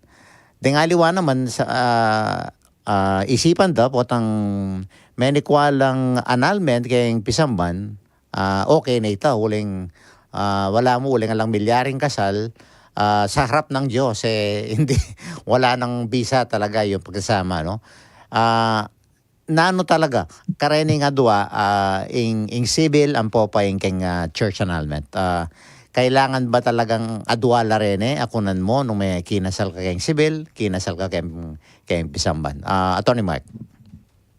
Deng aliwa naman sa uh, uh, isipan da, potang menikwa lang annulment keng pisamban, ah, okay na ita, uling, ah, wala mu, uling alang milyaring kasal, ah, sa harap ng Diyos, eh, hindi, wala nang bisa talaga yung pagsasama, no? Ah, nanu talaga, kareni nga dua, ah, ing, ing civil, ampo pa ing keng, ah, church annulment. Ah, kailangan ba talagang adua la rene, akunan mo, nung me kinasal ka keng civil, kinasal ka keng, keng pisamban? Ah, Attorney Mark.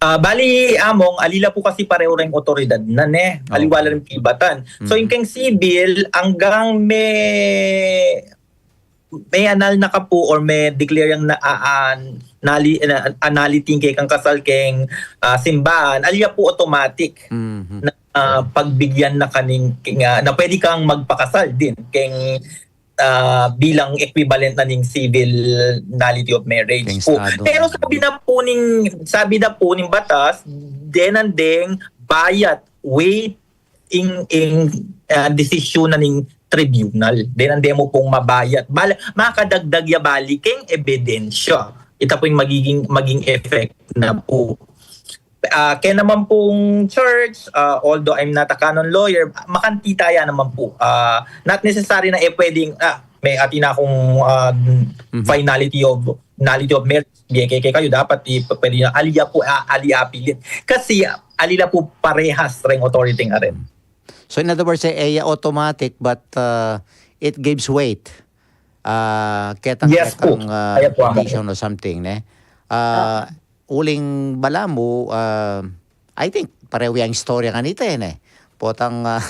Ah, bali, Among, ali la pu kasi pareho reng otoridad na, ne? Aliwa la ring pibatan. So, ing keng civil, anggang me, me-annul na ka pu or me-declare yang na, ah, ah, nali, na, annulity ing kekang kasal keng, ah, simbahan, ali la pu automatic na, ah, pagbigyan na ka ning, keng, ah, na pwede kang magpakasal din keng ah, bilang equivalent na ning civil nullity of marriage pu. Pero sabi na pu ning, sabi na pu ning batas, denandeng bayat, weight, ing, ing, ah, desisyon na ning tribunal. Denandeng mu pung mabayat. Bal-, makadagdag ya bali keng ebidensya. Ita pu ing magiging, maging effect na pu. Ah, kaya naman pung church, ah, although I'm not a canon lawyer, makanti taya naman pu. Ah, not necessary na e pwedeng, ah, me atin akung, ah, finality of, nullity of marriage, bie keke kayu, dapat i, pwede na, ali ya pu, ah, ali apilit. Kasi, ah, ali la pu parehas reng authority nga rin. So in other words, e, e ya automatic, but, uh, it gives weight. Ah, ketang, ketang, ah, condition or something, ne? Ah, uling balamu, ah, I think, pareho yang istorya kanita, eh, ne? Potang, ah,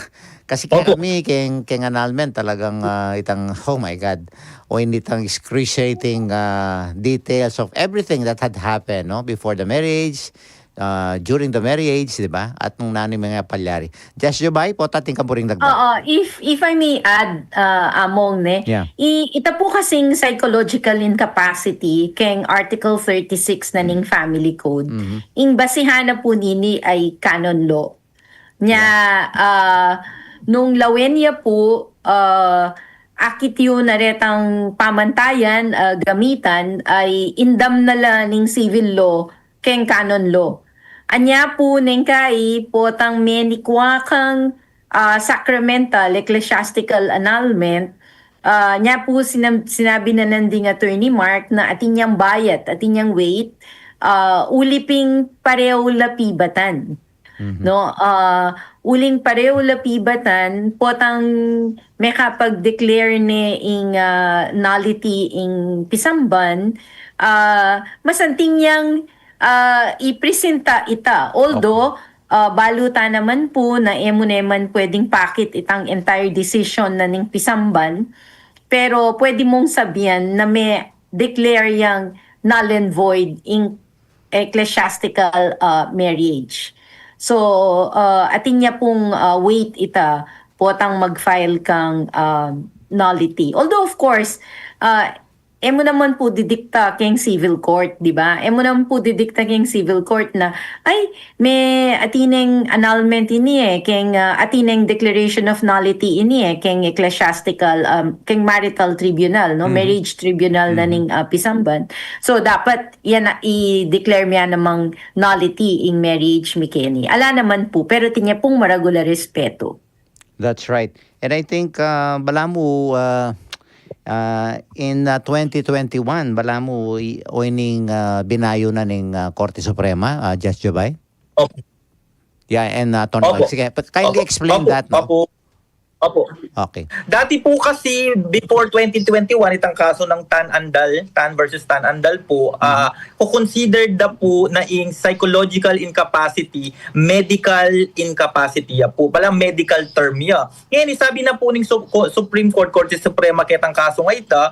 kasi kaya kami, keng, keng annulment, talagang, ah, itang, oh my God, o hindi itang excruciating, ah, details of everything that had happened, no? Before the marriage, ah, during the marriage, di ba? At nung nanu ing mga palyari. Judge Jobay, pota atin ka pu ring dagdag. Oo, if, if I may add, ah, Among, ne? Yeah. I, ita pu kasing psychological incapacity, keng Article thirty-six na ning Family Code, ing basihan na pu nini ay canon law. Nya, ah, nung lawen ya pu, ah, akit yu na retang pamantayan, ah, gamitan, ay indam na la ning civil law, keng canon law. Anya pu neng kai, potang menikwa kang, ah, sacramental, ecclesiastical annulment, ah, nya pu sinam-, sinabi na nanding Attorney Mark na atin yang bayat, atin yang weight, ah, uli ping pareho la pibatan. No, ah, uling pareho la pibatan, potang mekapag-declare ne ing, ah, nullity ing pisamban, ah, masanting yang, ah, ipresenta ita. Although, ah, balu ta naman pu na e mu naman pwedeng pakit itang entire decision na ning pisamban, pero pwede mung sabian na me-declare yang null and void ing ecclesiastical, ah, marriage. So, ah, atin ya pung, ah, weight ita potang mag-file kang, ah, nullity. Although, of course, ah, E mu naman pu didikta keng civil court, di ba? E mu naman pu didikta keng civil court na, ay, me atin neng annulment ini e, keng, ah, atin neng declaration of nullity ini e, keng ecclesiastical, um, keng marital tribunal, no? Marriage tribunal na ning, ah, pisamban. So, dapat yan na i-declare mi ya namang nullity ing marriage mi keni. Ala naman pu, pero atin ya pung maragul a respetu. That's right. And I think, uh, balamu, uh, uh, in, uh, twenty twenty-one, balamu, i- o ining, uh, binayu na ning, uh, Korte Suprema, uh, Judge Jubay? Opo. Yeah, and, uh, Attorney Opo. Mike. Sige, but kindly Opo. Explain Opo. that, no? Opo. Opo. Okay. Dati po kasi, before twenty twenty-one, itang kaso ng Tan Andal, Tan versus Tan Andal po, ah, ko-considered na po na ing psychological incapacity, medical incapacity ya po. Pala medical term ya. Ngayon, isabi na po ning Su- Co- Supreme Court, Korte Suprema, ketang kaso nga ita,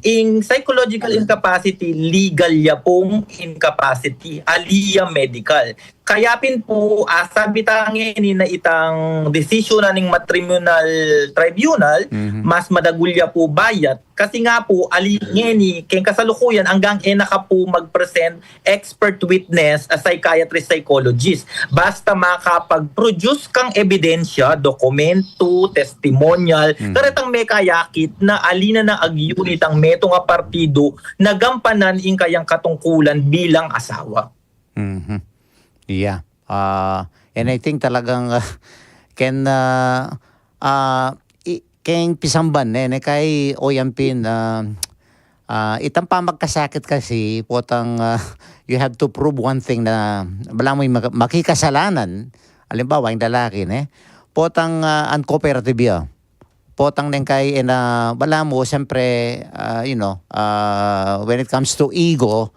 ing psychological incapacity, legal ya pong incapacity, ali ya medical. Kaya pin po, ah, sabi ta ngeni na itang desisyon na ning matrimonial tribunal, mas madagul ya po bayat. Kasi nga po, ali ngeni, keng kasalukuyan, anggang e na ka po mag-present expert witness a psychiatrist psychologist. Basta makapag-produce kang ebidensya, dokumento, testimonial, karetang mekayakit na ali na nang agyu nitang metung a partido na gampanan ing kayang katungkulan bilang asawa. Mhm. Yeah. Uh, and I think talagang uh, ken uh, uh, i- keng pisamban ne, ne kay o yan pin uh, uh, itang pamagkasakit kasi potang uh, you have to prove one thing na balamu ing mak- makikasalanan, alimbawa ing lalaki ne, potang uh, uncooperative ya. Potang neng kay e na balamu, siyempre, uh, you know, uh, when it comes to ego,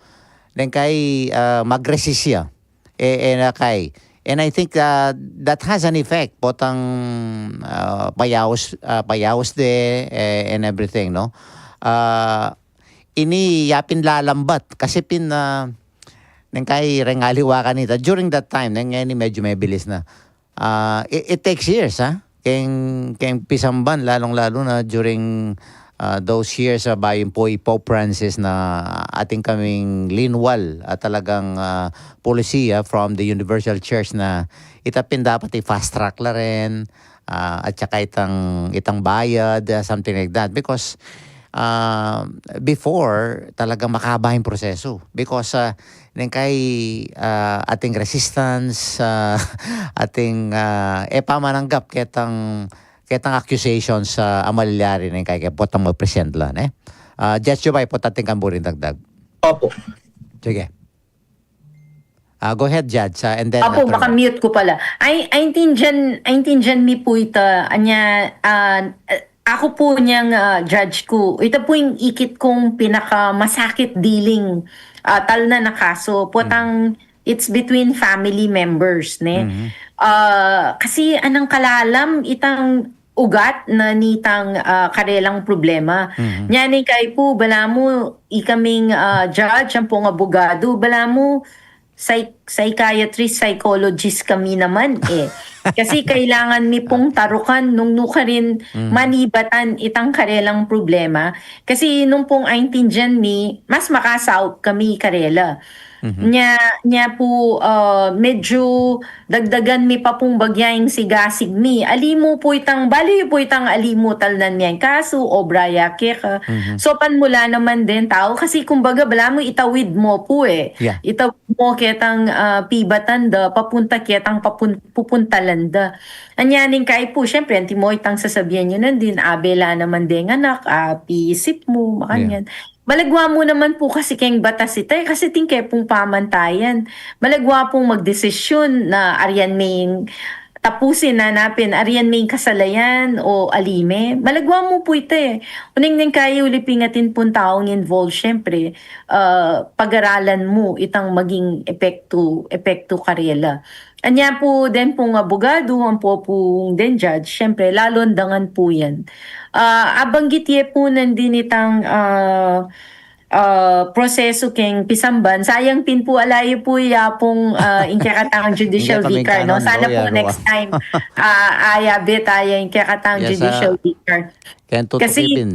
neng kay uh, mag-resist ya. E, e na kay. And I think uh, that has an effect. Potang uh, payaus, uh, payaus de eh, and everything, no? Uh, ini yapin lalambat. Kasi pin, uh, neng kay rengaliwa kanita. During that time, neng ini medyo mabilis na. Uh, it, it takes years, ha? Keng, keng pisamban, lalong-lalo na during uh, those years uh, bayu po i Pope Francis na atin kaming linwal at talagang uh, polisiya from the Universal Church na ita pin dapat i-fast track la rin uh, at saka itang, itang bayad, uh, something like that. Because uh, before, talagang makaba ing proseso. Because uh, neng kay uh, ating resistance, uh, ating uh, e pamananggap ketang ketang accusations sa a malilyari neng kay kaya potang mag-present la, ne? Uh, Judge Jubay, pota atin kang buring dagdag. Opo. Sige. Uh, go ahead, Judge. Uh, and then, Apo, Attorney. Maka-mute ko pala. Ay, aintindihan, aintindihan mi po ita. Anya, ah, ako po niyang ah, judge ko. Ita po ing ikit kong pinakamasakit dealing ah, tal na na kaso. Potang it's between family members, ne? Ah, kasi anang kalalam itang ugat na nitang ah, karelang problema. Nya ne kay po, balamu, ikaming ah, judge, ampong abogado, balamu, psych- psychiatrist, psychologist kami naman eh. Kasi kailangan mi pong tarukan nung nukarin manibatan itang karelang problema. Kasi nung pong aintindihan mi, mas makasaup kami karela. Nya, nya po, ah, medyo dagdagan mi pa pong bagya ing sigasig mi. Alimu po itang, bali po itang alimu talnan mi ang kaso, obra ya keka. So, panmula naman din tau, kasi kumbaga, balamu itawid mo po eh. Yeah. Itawid mo ketang ah, pibatan da, papunta ketang papun- pupuntalan da. Anya ning kay po, siyempre, antimo itang sasabian nyo nandin, abe la naman deng anak, ah, piisip mo, makanyan. Malagwa mo naman po kasi keng batas ita eh, kasi atin kaya pong pamantayan. Malagwa pong magdesisyon na aryan me ing tapusin na napin, aryan me ing kasalayan o ali me. Malagwa mo po ita eh. Uning neng kaya uli pin atin pong taung involved, siyempre, ah, pag-aralan mo itang maging epekto, epekto karela. Anya po din pong abogado, ampo pong din judge, siyempre, lalong dangan po yan. Ah, abanggit ye po nandin itang ah, ah, proseso keng pisamban. Sayang pin po, ala ye po ya pong ah, ing kekatang judicial Hindi kami vicar, no? kanon, Sana no? po Yan, next wa. time, ah, ayabe tayo ing kekatang Yes, judicial ah. vicar. Kaya Kasi- tutupin.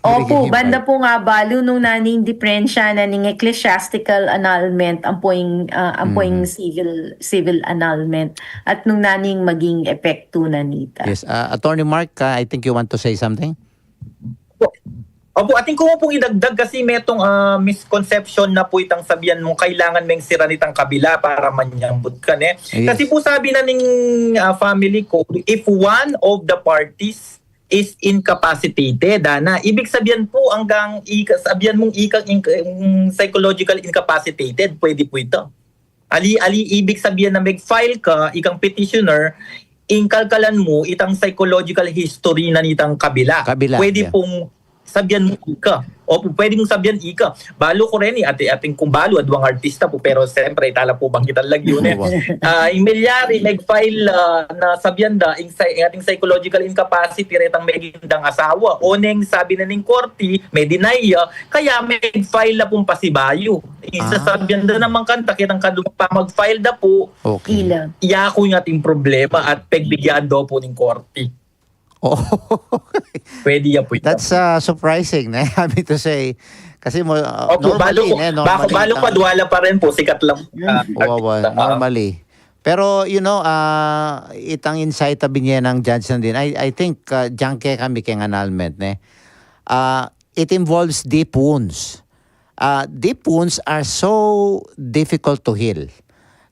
Opo, banda po nga balu nung naning diperensya na ning ecclesiastical annulment, ampo ing, ah, ampo ing civil, civil annulment, at nung naning maging epekto na nita. Yes, ah, Attorney Mark, ah, I think you want to say something? Opo, atin ku pung idagdag kasi metung, ah, misconception na pu itang sabian mung kailangan meng siran itang kabila para manyambut ka, ne? Yes. Kasi pu sabi na ning, ah, family ko, if one of the parties is incapacitated, ana. Ibig sabian pu, anggang ika, sabian mung ikang inc-, mm, psychological incapacitated, pwede pu ita. Ali, ali ibig sabian na mag-file ka, ikang petitioner, ing kalkalan mu itang psychological history na nitang kabila. Kabila, pwede pung sabian mu ika. Opo, pwede mung sabian ika. Balu ku reni, ati, atin kung balu, adwang artista pu, pero siyempre, tala pu banggitan lagyu, ne? Ah, ing milyari, mag-file, ah, na sabian da, ing psy-, ating psychological incapacity retang meging dang asawa. O neng sabi na ning korte, me-deny ya, kaya mag-file na pung pasibayu. Ing sasabian da naman kanita, ketang kadwang pamag-file da pu, okay, ila. Iya ku ing ating problema at pegbigyaan da pu ning korte. Oh. Pwede ya pu ita. That's, uh, surprising, ne? I mean to say, kasi mo, uh, opo, normally, balu ku, ne, balu ku, normally, balu ku itang adwala pa rin pu, sikat lang, ah, wawa, artista, ah, normally. Pero, you know, ah, itang insight a binye nang judge na din, I, I think, ah, diyan ke kami keng annulment, ne? Ah, it involves deep wounds. Ah, deep wounds are so difficult to heal.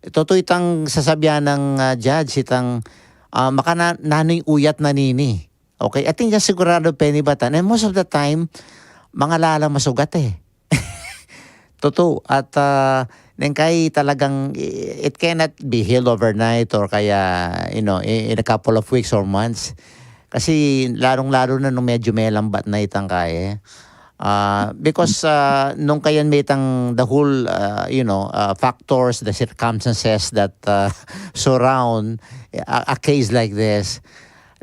Tutu itang sasabian nang, ah, judge, itang, ah, makana-, nanu ing uyat na nini. Okay? Atin ya sigurado penibatan. And most of the time, mangalala masugat e. Tutu. At, ah, neng kai talagang, i-, it cannot be healed overnight or kaya, you know, i-, in a couple of weeks or months. Kasi lalung-lalu na nung medyo melambat na itang kai. Ah, because, ah, nung kayan me itang the whole, ah, you know, ah, factors, the circumstances that, ah, surround a, a case like this,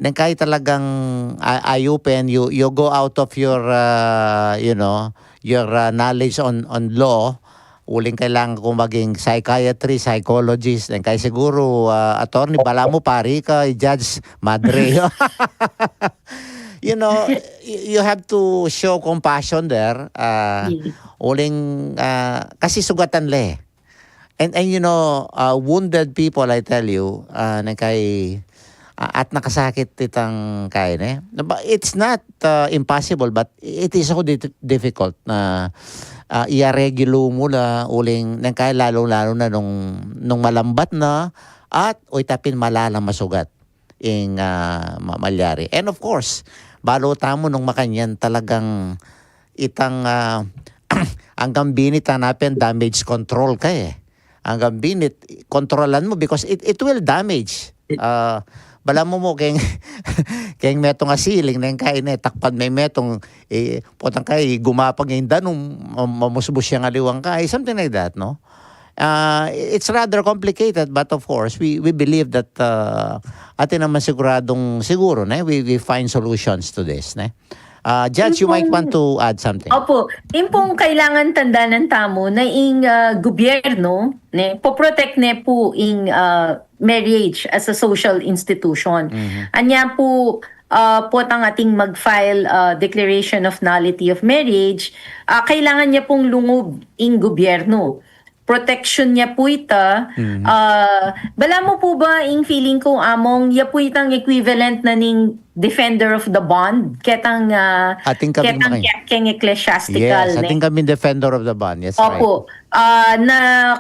neng kai talagang, ah, eye-open, you, you go out of your, ah, you know, your, ah, knowledge on, on law, uling kailangan kung maging psychiatry, psychologist, neng kai siguro, ah, attorney, balamu pari ka, judge, madre. You know, y-, you have to show compassion there. Ah, uling, ah, kasi sugatan le. And, and you know, uh, wounded people, I tell you, uh, neng kai, uh, at nakasakit itang kai, ne? But it's not, uh, impossible, but it is so di-, difficult na, uh, iareglu mu la uling neng kai, lalung-lalu na nung, nung malambat na at o ita pin malala masugat ing, ah, ma-, malyari. And of course, balu tamu nung makanyan talagang itang, ah, anggang binit, hanapin damage control ka e. Anggang binit, kontrolan mu because it, it will damage. Ah, balamu mu keng, keng metung a siling, neng kai ne, takpan me metung, e, potang kai, gumapang ing danum, mam-, mamusbus yang aliwang kai, something like that, no? Ah, it's rather complicated, but of course, we, we believe that, ah, atin naman siguradung siguro, ne? We, we find solutions to this, ne? Ah, Judge, you might want to add something. Opo, ing pung kailangan tandanan tamu na ing, ah, gobyerno, ne, poprotect ne pu ing, ah, marriage as a social institution. Anya pu, ah, potang ating mag-file, ah, declaration of nullity of marriage, ah, kailangan ya pung lungub ing gobyerno. Protection ya pu ita. Ah, balamu pu ba ing feeling ku among ya pu itang equivalent na ning defender of the bond? Ketang, ah, ating kami ketang makanyan. Ke-, keng ecclesiastical, yes, ne? Ating kami defender of the bond. Yes, right. Opo. Ah, na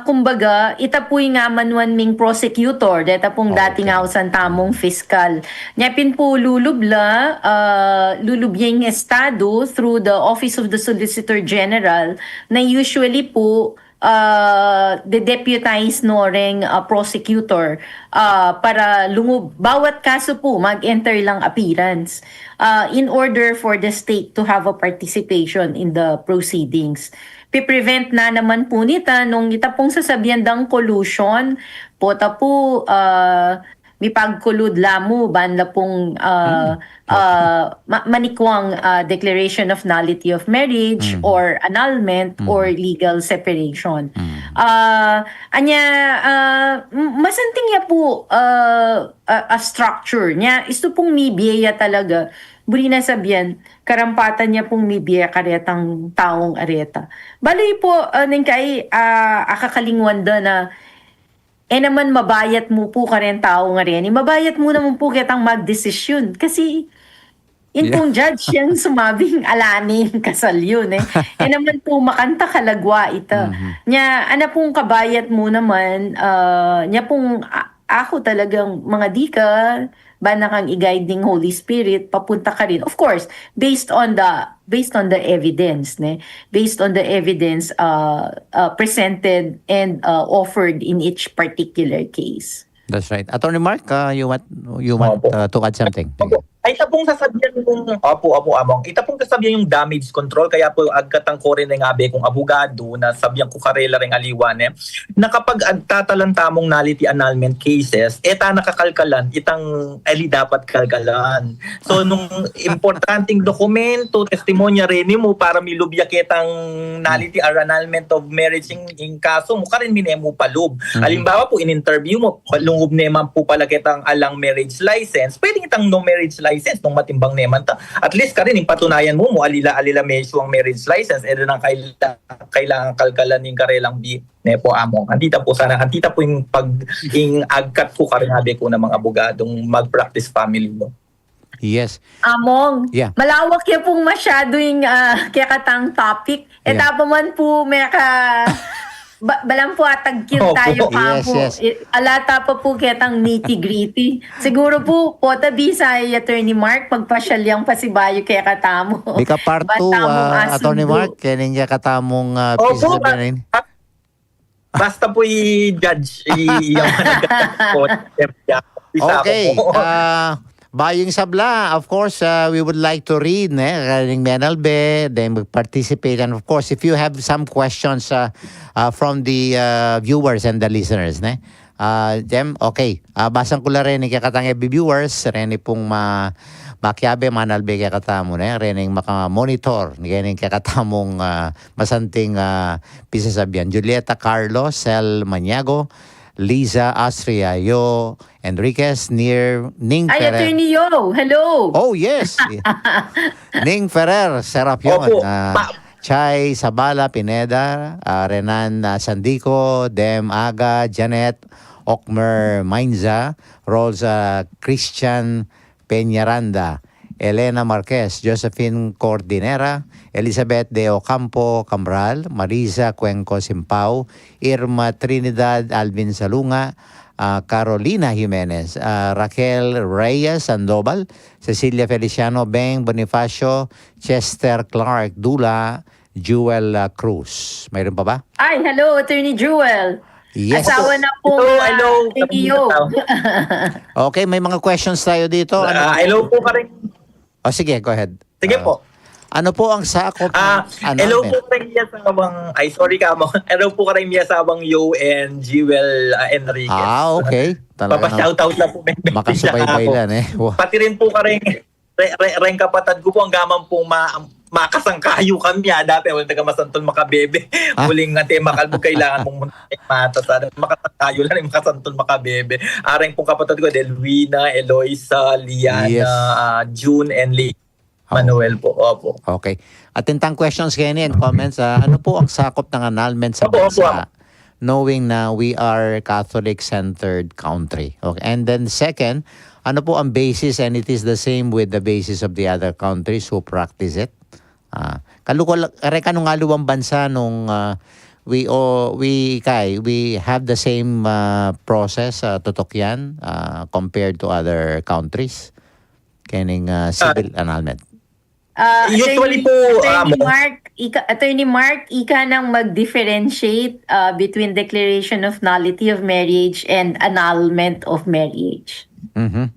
kumbaga, ita pu ing amanuan ming prosecutor, deta pung dating ausan tamung fiscal. Nya pin pu lulub la, ah, lulub ya ing estado through the Office of the Solicitor General, na usually pu, ah, de-deputize no reng, ah, prosecutor, ah, para lungub, bawat kasu pu, mag-enter lang appearance, ah, in order for the state to have a participation in the proceedings. Pi-prevent na naman pu nita nung ita pung sasabian dang collusion, pota pu, ah, mipagkulud la mu, ban la pung, ah, ah, ma-, manikwang, ah, declaration of nullity of marriage or annulment or legal separation. Ah, anya, ah, m-, masanting ya pu, ah, a, a structure nya, istu pung mibie ya talaga buri na sabian, karampatan ya pung mibie karetang taung areta. Bale pu, ah, neng kai, ah, akakalingwan da na, e naman mabayat mu pu karen taung areni, mabayat mu naman pu ketang magdesisyun. Kasi, in pung judge yang sumabing ala ne ing kasal yu, e. E naman pu makanta kalagwa ita. Nya, ana pung kabayat mu naman, ah, nya pung, a-, aku talagang mangadi ka, bana kang i-guide ning Holy Spirit, papunta ka rin. Of course, based on the, based on the evidence, ne? Based on the evidence, uh, uh, presented and, uh, offered in each particular case. That's right. Attorney Mark, uh, you want, you want, uh, to add something? Opo. Ay, ita pung sasabian yung, opo, opo, Among. Ita pung sasabian yung damage control, kaya po agkatang ko rin nga abe kung abogado, na sabian ku karela ring aliwa ne, na kapag agtatalan tamung nullity annulment cases, e ta na kakalkalan itang ali dapat kalkalan. So, nung importanteng dokumento, testimonya reni mu para milub ya ketang nullity or annulment of marriage ing, ing kaso mu, karin mine mu palub. Alimbawa pu, in-interview mu, lungub ne man pu pala ketang alang marriage license, pwedeng itang no marriage license, nung matimbang ne man ta. At least karin, ing patunayan mu, mu ali la, ali la mesyuang marriage license, e de nang kaila-, kailangan kalkalan ing karelang bi-, ne po, Among. Anti ta pu sana, anti ta pu ing pag-, ing agkat ku karin abe ku namang abogadong mag-practice family law. Yes. Among, yeah, malawak ya pung masyado ing, ah, kekatang topic. E, yeah, ta pa man pu meka, ba-, balang pu atagkil tayo pa pu. Yes, yes. I-, ala ta pa pu ketang nitty-gritty. Siguro pu, pota bisa i Attorney Mark, magpasyal yang pasibayu kekatamu. Bika part two, ah, Attorney Mark, kening kekatamung, ah, pieces of pa-, Basta pu i-judge, i-, yung managkat po. Okay, ah, bayung sabla, of course, ah, we would like to read, ne, karing menalbe, then we participate, and of course, if you have some questions, ah, ah, from the, ah, viewers and the listeners, ne, ah, dem, okay, ah, basang ku la reni kekatang F B viewers, reni pung ma-, makiabe, manalbe kekatamu, ne, reni maka-monitor, reni kekatamung, ah, masanting, ah, pisasabian. Julieta Carlos, Sel Maniago, Liza Astria, Yo Enriquez, Nir, Ning Ferrer. Ay, Attorney Yo, hello. Oh, yes. Ning Ferrer, Serapion, opo, ah, pa- Chay Sabala Pineda, ah, Renan, ah, Sandico, Dem Aga, Janet, Okmer Mainza, Rolls, ah, Christian, Peñaranda, Elena Marquez, Josephine Cordinera, Elizabeth de Ocampo Cambral, Marisa Cuenco Simpao, Irma Trinidad, Alvin Salunga, ah, Carolina Jimenez, ah, Raquel Reyes Sandoval, Cecilia Feliciano, Beng Bonifacio, Chester Clark Dula, Jewel, ah, Cruz. Mayroon pa ba? Ay, hello, Attorney Jewel. Yes. Asawa na po, hello, ah, hello, Attorney Yo. Okay, may mga questions tayo dito. Ano po? Ah, hello po, karing... Oh, sige, go ahead. Sige po. Ano po ang sakop ng annulment? Ah, hello po, karing miyasawang, ay, sorry ka mo. Hello po, karing miyasawang Yo and Jewel, ah, Enriquez. Ah, okay. Talaga, papashoutout lang po, makasubaybay lang, eh. Wow. Pati rin po karing re-, re-, reng kapatad ku po, anggaman pong ma-, makasangkayu kami, ah, dati, wala taga Masanton Makabebe. Ah. Muling nga te, makalbug, kailangan mong mata sa makasangkayu lang, eh, Masanton Makabebe. Areng pong kapatad ku, Delwina, Eloisa, Liana, yes, ah, June, and Lee. Oh. Manuel po, opo. Okay. At tintang questions keni and comments, ah, ano po ang sakop ng annulment sa bansa? Opo, opo, opo. Knowing na we are Catholic-centered country. Okay. And then second, ano po ang basis, and it is the same with the basis of the other countries who practice it? Ah, kaluko la-, kare kanu nga aliwang bansa nung, ah, we o-, we kay, we have the same, ah, process, ah, tutok yan, ah, compared to other countries? Kening, ah, civil annulment. Ah, usually Attorney, po, Attorney ah, mo- Mark, ika, Attorney Mark, ika nang mag-differentiate, ah, between declaration of nullity of marriage and annulment of marriage. Mhm.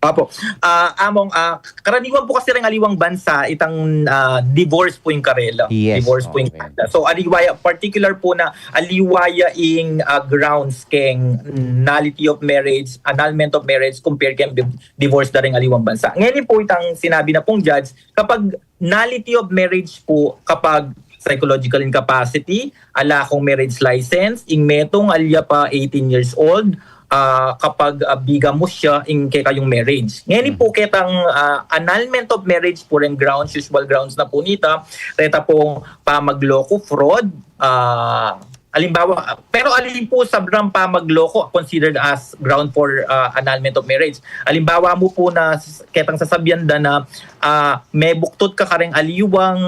Opo. Ah, Among, ah, karaniwan po kasi reng aliwang bansa, itang, ah, divorce po ing karela. Yes, divorce po ing okay. Karela. So, aliwa ya, particular po na aliwa ya ing, ah, grounds keng nullity of marriage, annulment of marriage, compare keng divorce da reng aliwang bansa. Ngeni po itang sinabi na pong judge, kapag nullity of marriage po, kapag psychological incapacity, ala kong marriage license, ing metung alya pa eighteen years old, ah, kapag, ah, bigamus ya ing kekayung marriage. Ngeni pu ketang, ah, annulment of marriage pu reng grounds, usual grounds na pu nita, reta pung pamagloko, fraud, ah, alimbawa, pero ali pu sabrang pamagloko considered as ground for, ah, annulment of marriage? Alimbawa mu pu na s-, ketang sasabian da na, ah, mebuktut ka kareng aliwang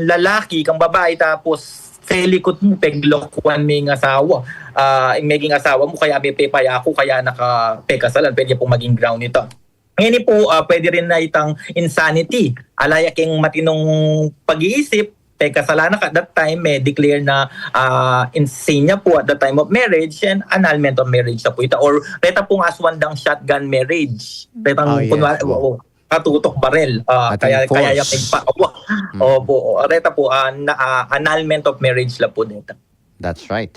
lalaki kang babai tapos selikut mu peglokuan me ing asawa, ah, ing meging asawa mu kaya mepepayaku kaya na ka pekasalan, pwede pung maging ground ita. Ngeni pu, ah, pwede rin na itang insanity. Ala ya keng matinung pag-iisip, pekasalan na ka, at that time, me-declare na, ah, insane ya pu at the time of marriage, and annulment of marriage na pu ita. Or reta pung aswang dang shotgun marriage. Retang, oh, yes, kunwari, oo, katutok barel. Ah, kaya, kaya ya force. Opo, reta pu, ah, na, ah, annulment of marriage la pu neta. That's right.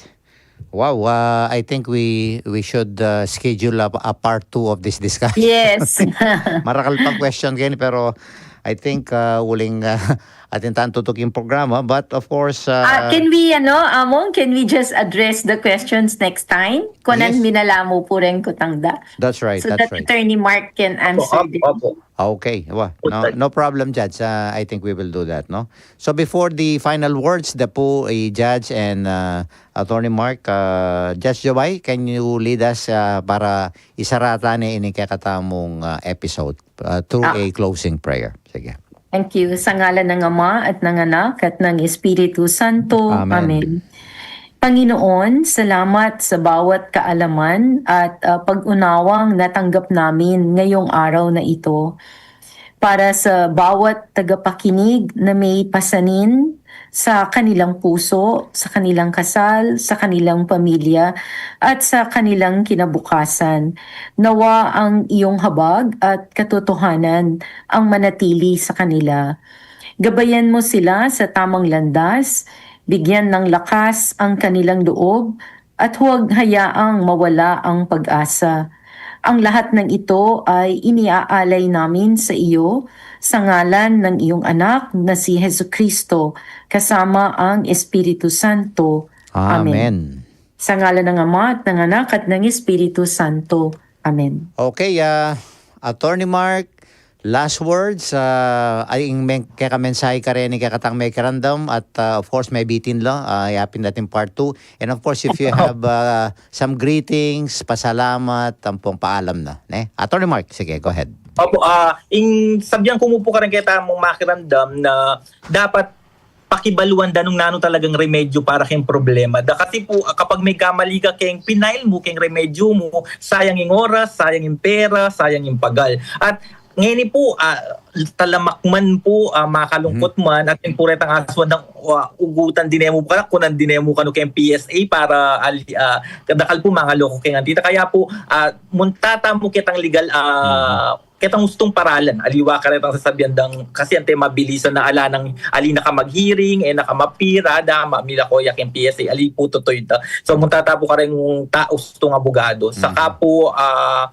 Wow, uh, I think we we should, uh, schedule a, a part two of this discussion. Yes. Marakal pang question keni, pero I think, uh, uling, uh, atin tang tutuking programa, but of course, uh, ah, can we, ano, Among, can we just address the questions next time? Kunan, yes, minalamu pu rin kutang da. That's right, so that's that right. Attorney Mark can answer. Opo, opo. Okay, well, no, no problem, Judge. Uh, I think we will do that, no? So before the final words, da pu i Judge and, uh, Attorney Mark, uh, Judge Jowai, can you lead us, uh, para isarata ne ini kekatamung, uh, episode, uh, through a closing prayer? Sige. Thank you. Sa ngalan ng Ama at ng Anak at ng Espiritu Santo. Amen. Amen. Panginoon, salamat sa bawat kaalaman at, ah, pag-unawang natanggap namin ngayong araw na ito para sa bawat tagapakinig na may pasanin sa kanilang puso, sa kanilang kasal, sa kanilang pamilya, at sa kanilang kinabukasan. Nawa ang iyong habag at katotohanan ang manatili sa kanila. Gabayan mo sila sa tamang landas, bigyan ng lakas ang kanilang loob, at huwag hayaang mawala ang pag-asa. Ang lahat ng ito ay iniaalay namin sa iyo sa ngalan ng iyong Anak na si Jesucristo, kasama ang Espiritu Santo. Amen. Amen. Sa ngalan ng Ama, at ng Anak, at ng Espiritu Santo. Amen. Okay, ah, Attorney Mark, last words, ah, ay ing men-, keka mensahe kareni kekatang mekiramdam at, ah, of course, mebitin la, ah, yapin ating part two. And of course, if you have, ah, some greetings, pasalamat, ampong paalam na, ne? Attorney Mark, sige, go ahead. Opo, ah, ing sabian ku mu pu kareng keta mung makiramdam na dapat pakibaluan da nung nanu talagang remedyo para keng problema da. Kasi pu, ah, kapag mekamali ka keng pinail mu, keng remedyo mu, sayang ing oras, sayang ing pera, sayang ing pagal. At ngeni pu, ah, talamak man pu, ah, makalungkot man, at ing pu retang aswang dang, ah, ugutan dine mu kanu, kunan dine mu kanu keng P S A para ali-, ah, dakal pu mangaloko keng antita. Kaya pu, ah, munta tamu ketang legal, ah, ketang ustung paralan, aliwa karetang sasabian dang, kasi ante mabilisan na ala nang ali na ka mag-hearing, e na ka mapira, da, ma-, milako ya keng P S A, ali pu tutu ita. So, munta ta pu kareng ta-, ustung abogado. Saka pu, ah,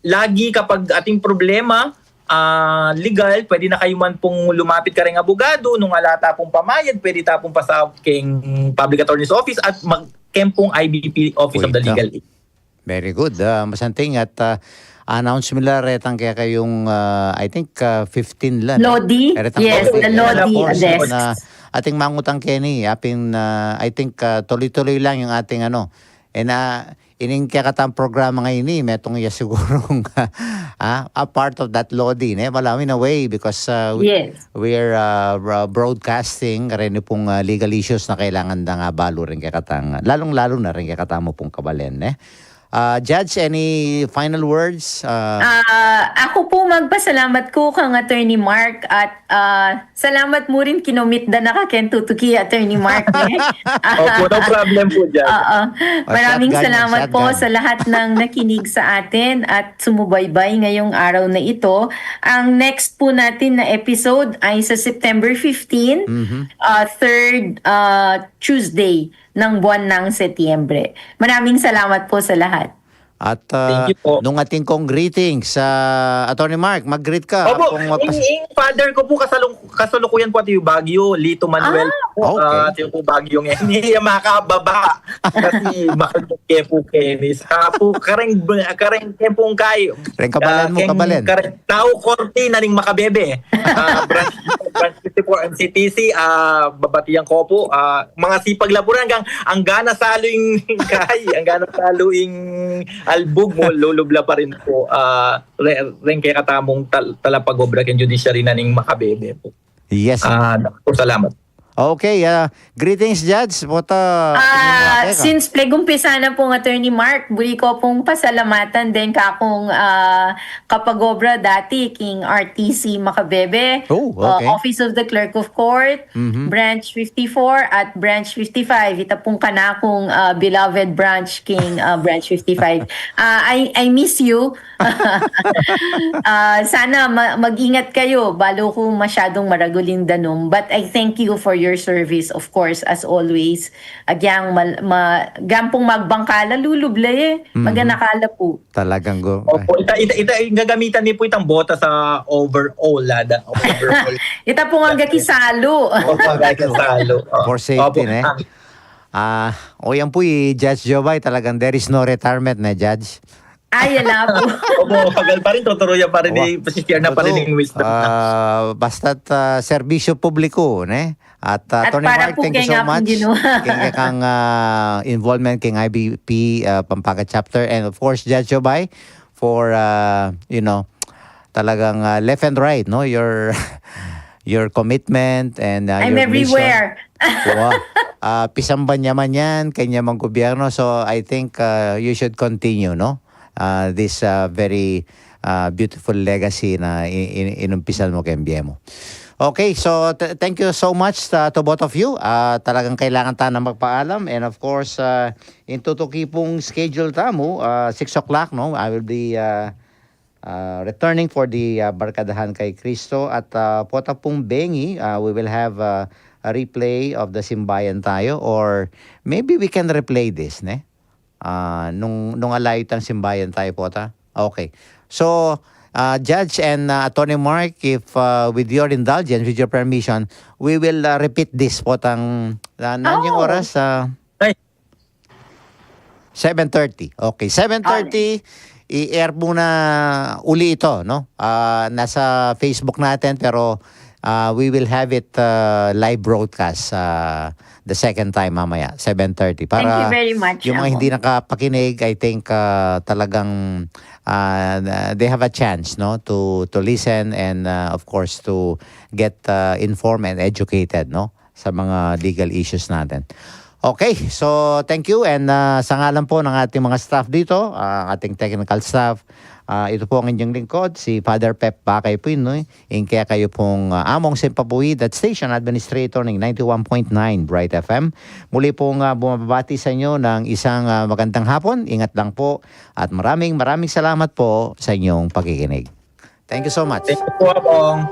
lagi kapag ating problema, ah, legal, pwede na kayu man pung lumapit kareng abogado, nung ala ta pung pamayad, pwede ta pung pasaup keng Public Attorney's Office at mag-, keng pung I B P, Office of the Legal Aid. Very good. Ah, masanting at, ah, announce mi la retang kekayung, ah, I think, ah, fifteen la, no? Lodi? Retang Yes, Lodi. The Lodi, of course, yes. Na ating mangutang keni, apin, ah, I think, ah, tuloy-tuloy lang yung ating ano. E na, ining kekatang programa ngeni, metung ya sigurung, ah, a part of that Lodi, ne? Well, in a way, because, ah, we, Yes. we're, uh, bro-, broadcasting, kareni pung, uh, legal issues na kailangan dang abalu rin kekatang, lalung-lalu na rin kekatang mu pung kabalen, eh. Uh, Judge, any final words? Uh, Ah, aku pu magpasalamat ku kang Attorney Mark at, ah, salamat mu rin kinomit da na ka keng tutuki, Attorney Mark, eh. Opo, no problem po, Judge. Oo. Maraming salamat po sa lahat ng nakinig sa atin at sumubaybay ngayong araw na ito. Ang next po natin na episode ay sa September fifteen, Mhm. ah, third, ah, Tuesday ng buwan ng Setyembre. Maraming salamat po sa lahat. At, ah, Thank you po. Nung atin kong greetings, ah, Attorney Mark, mag-greet ka. Opo, kung magpas- ing, ing father ko po kasalung-, kasalukuyan po at yung Baguio, Lito Manuel Ah, Okay. Ah, tiyo po Baguio ngayon. Hindi niya makababa. Kasi makagke po Kenny. Sa po, kareng, kareng kempong kay. Reng kabalan mo, keng, kabalen. Kareng tau korte na ning makabebe. Ah, branch, branch fifty-four M C T C, ah, babatian ko po. Ah, mga sipag laburan, anggang, anggana salu ing kay, anggana salu ing albug mo, lulubla pa rin po. Ah, re-, reng kekatamung tal-, talapag-obra keng judiciary na ning makabebe po. Yes. Ah, po, salamat. Okay, ah, greetings, Judge. Pota, ah, since pleg-umpisa na pong Attorney Mark, buri ko pong pasalamatan din kakung, ah, kapag-obra dati king R T C Makabebe, oh, ah, okay. Office of the Clerk of Court, mhm, Branch fifty-four at Branch fifty-five. Ita pong kanakung, ah, beloved branch king, ah, Branch fifty-five. Ah, I, I miss you. Ah, sana ma-, mag-ingat kayo. Balu ku masyadung maragul ing danum. But I thank you for your service, of course, as always. Agyang mal-, ma-, gampung magbangkala, lulubla e. Mhm. Maganakala po. Talagang go-, opo, ita, ita, ita, gagamitan mi po itang bota sa overall, ada, overall. Ita po nga gakisalu. Opo, gakisalu. For safety, opo, ne? Ah, o yan po, i Judge Jovay, talagang there is no retirement, ne, Judge? Ay, ala po. Opo, tagal pa rin, tuturuyan pa rin, wa-, ni, pasisyan na pa rin, totoo, ing wisdom na. Ah, basta't, ah, serbisyo publiko, ne? At, ah, at Attorney para Mark, po thank you kay so nga pong much. Ginawa. Keng kekang, ah, involvement keng I B P, ah, Pampanga Chapter. And of course, Judge Jovay, for, ah, you know, talagang, ah, left and right, no? Your, your commitment and, ah, I'm your mission everywhere. Wow. Ah, pisamban ya man yan, keng ya mang gobyerno. So, I think, ah, you should continue, no? Ah, this, ah, very, ah, beautiful legacy na i-, i-, inumpisan mo keng bie mo. Okay, so th-, thank you so much, ah, to both of you. Ah, talagang kailangan ta na magpaalam. And of course, ah, ing tutuki pung schedule tamu, ah, six o'clock, no? I will be, ah, ah, returning for the, ah, Barkadahan kay Kristo. At, ah, pota pung bengi, ah, we will have, ah, a replay of the Simbayan Tayo, or maybe we can replay this, ne? Ah, nung, nung alayu tang Simbayan Tayo, pota. Okay. So, ah, Judge and, ah, Attorney Mark, if, ah, with your indulgence, with your permission, we will, ah, repeat this, potang, ah, nanu yang oras? Ah, ay, seven thirty. Okay, seven thirty, i-air muna uli ito, no? Ah, nasa Facebook natin, pero, ah, we will have it, ah, live broadcast, ah, the second time mamaya, seven thirty. Thank you very much, Amo. Para yung mga hindi nakapakinig, I think, ah, talagang, ah, they have a chance, no, to, to listen and, ah, of course, to get, ah, informed and educated, no, sa mga legal issues natin. Okay, so thank you, and, ah, sa ngalan po ng ating mga staff dito, ah, ating technical staff, ah, ito po ang inyong lingkod, si Father Pep Bakay Pinoy, ing kekayu pong, ah, among sempapawid at station administrator ng ninety-one point nine Bright F M. Muli pong, ah, bumabati sa inyo ng isang, ah, magandang hapon. Ingat lang po at maraming, maraming salamat po sa inyong pakikinig. Thank you so much. Thank you po, Among.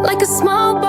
Like a small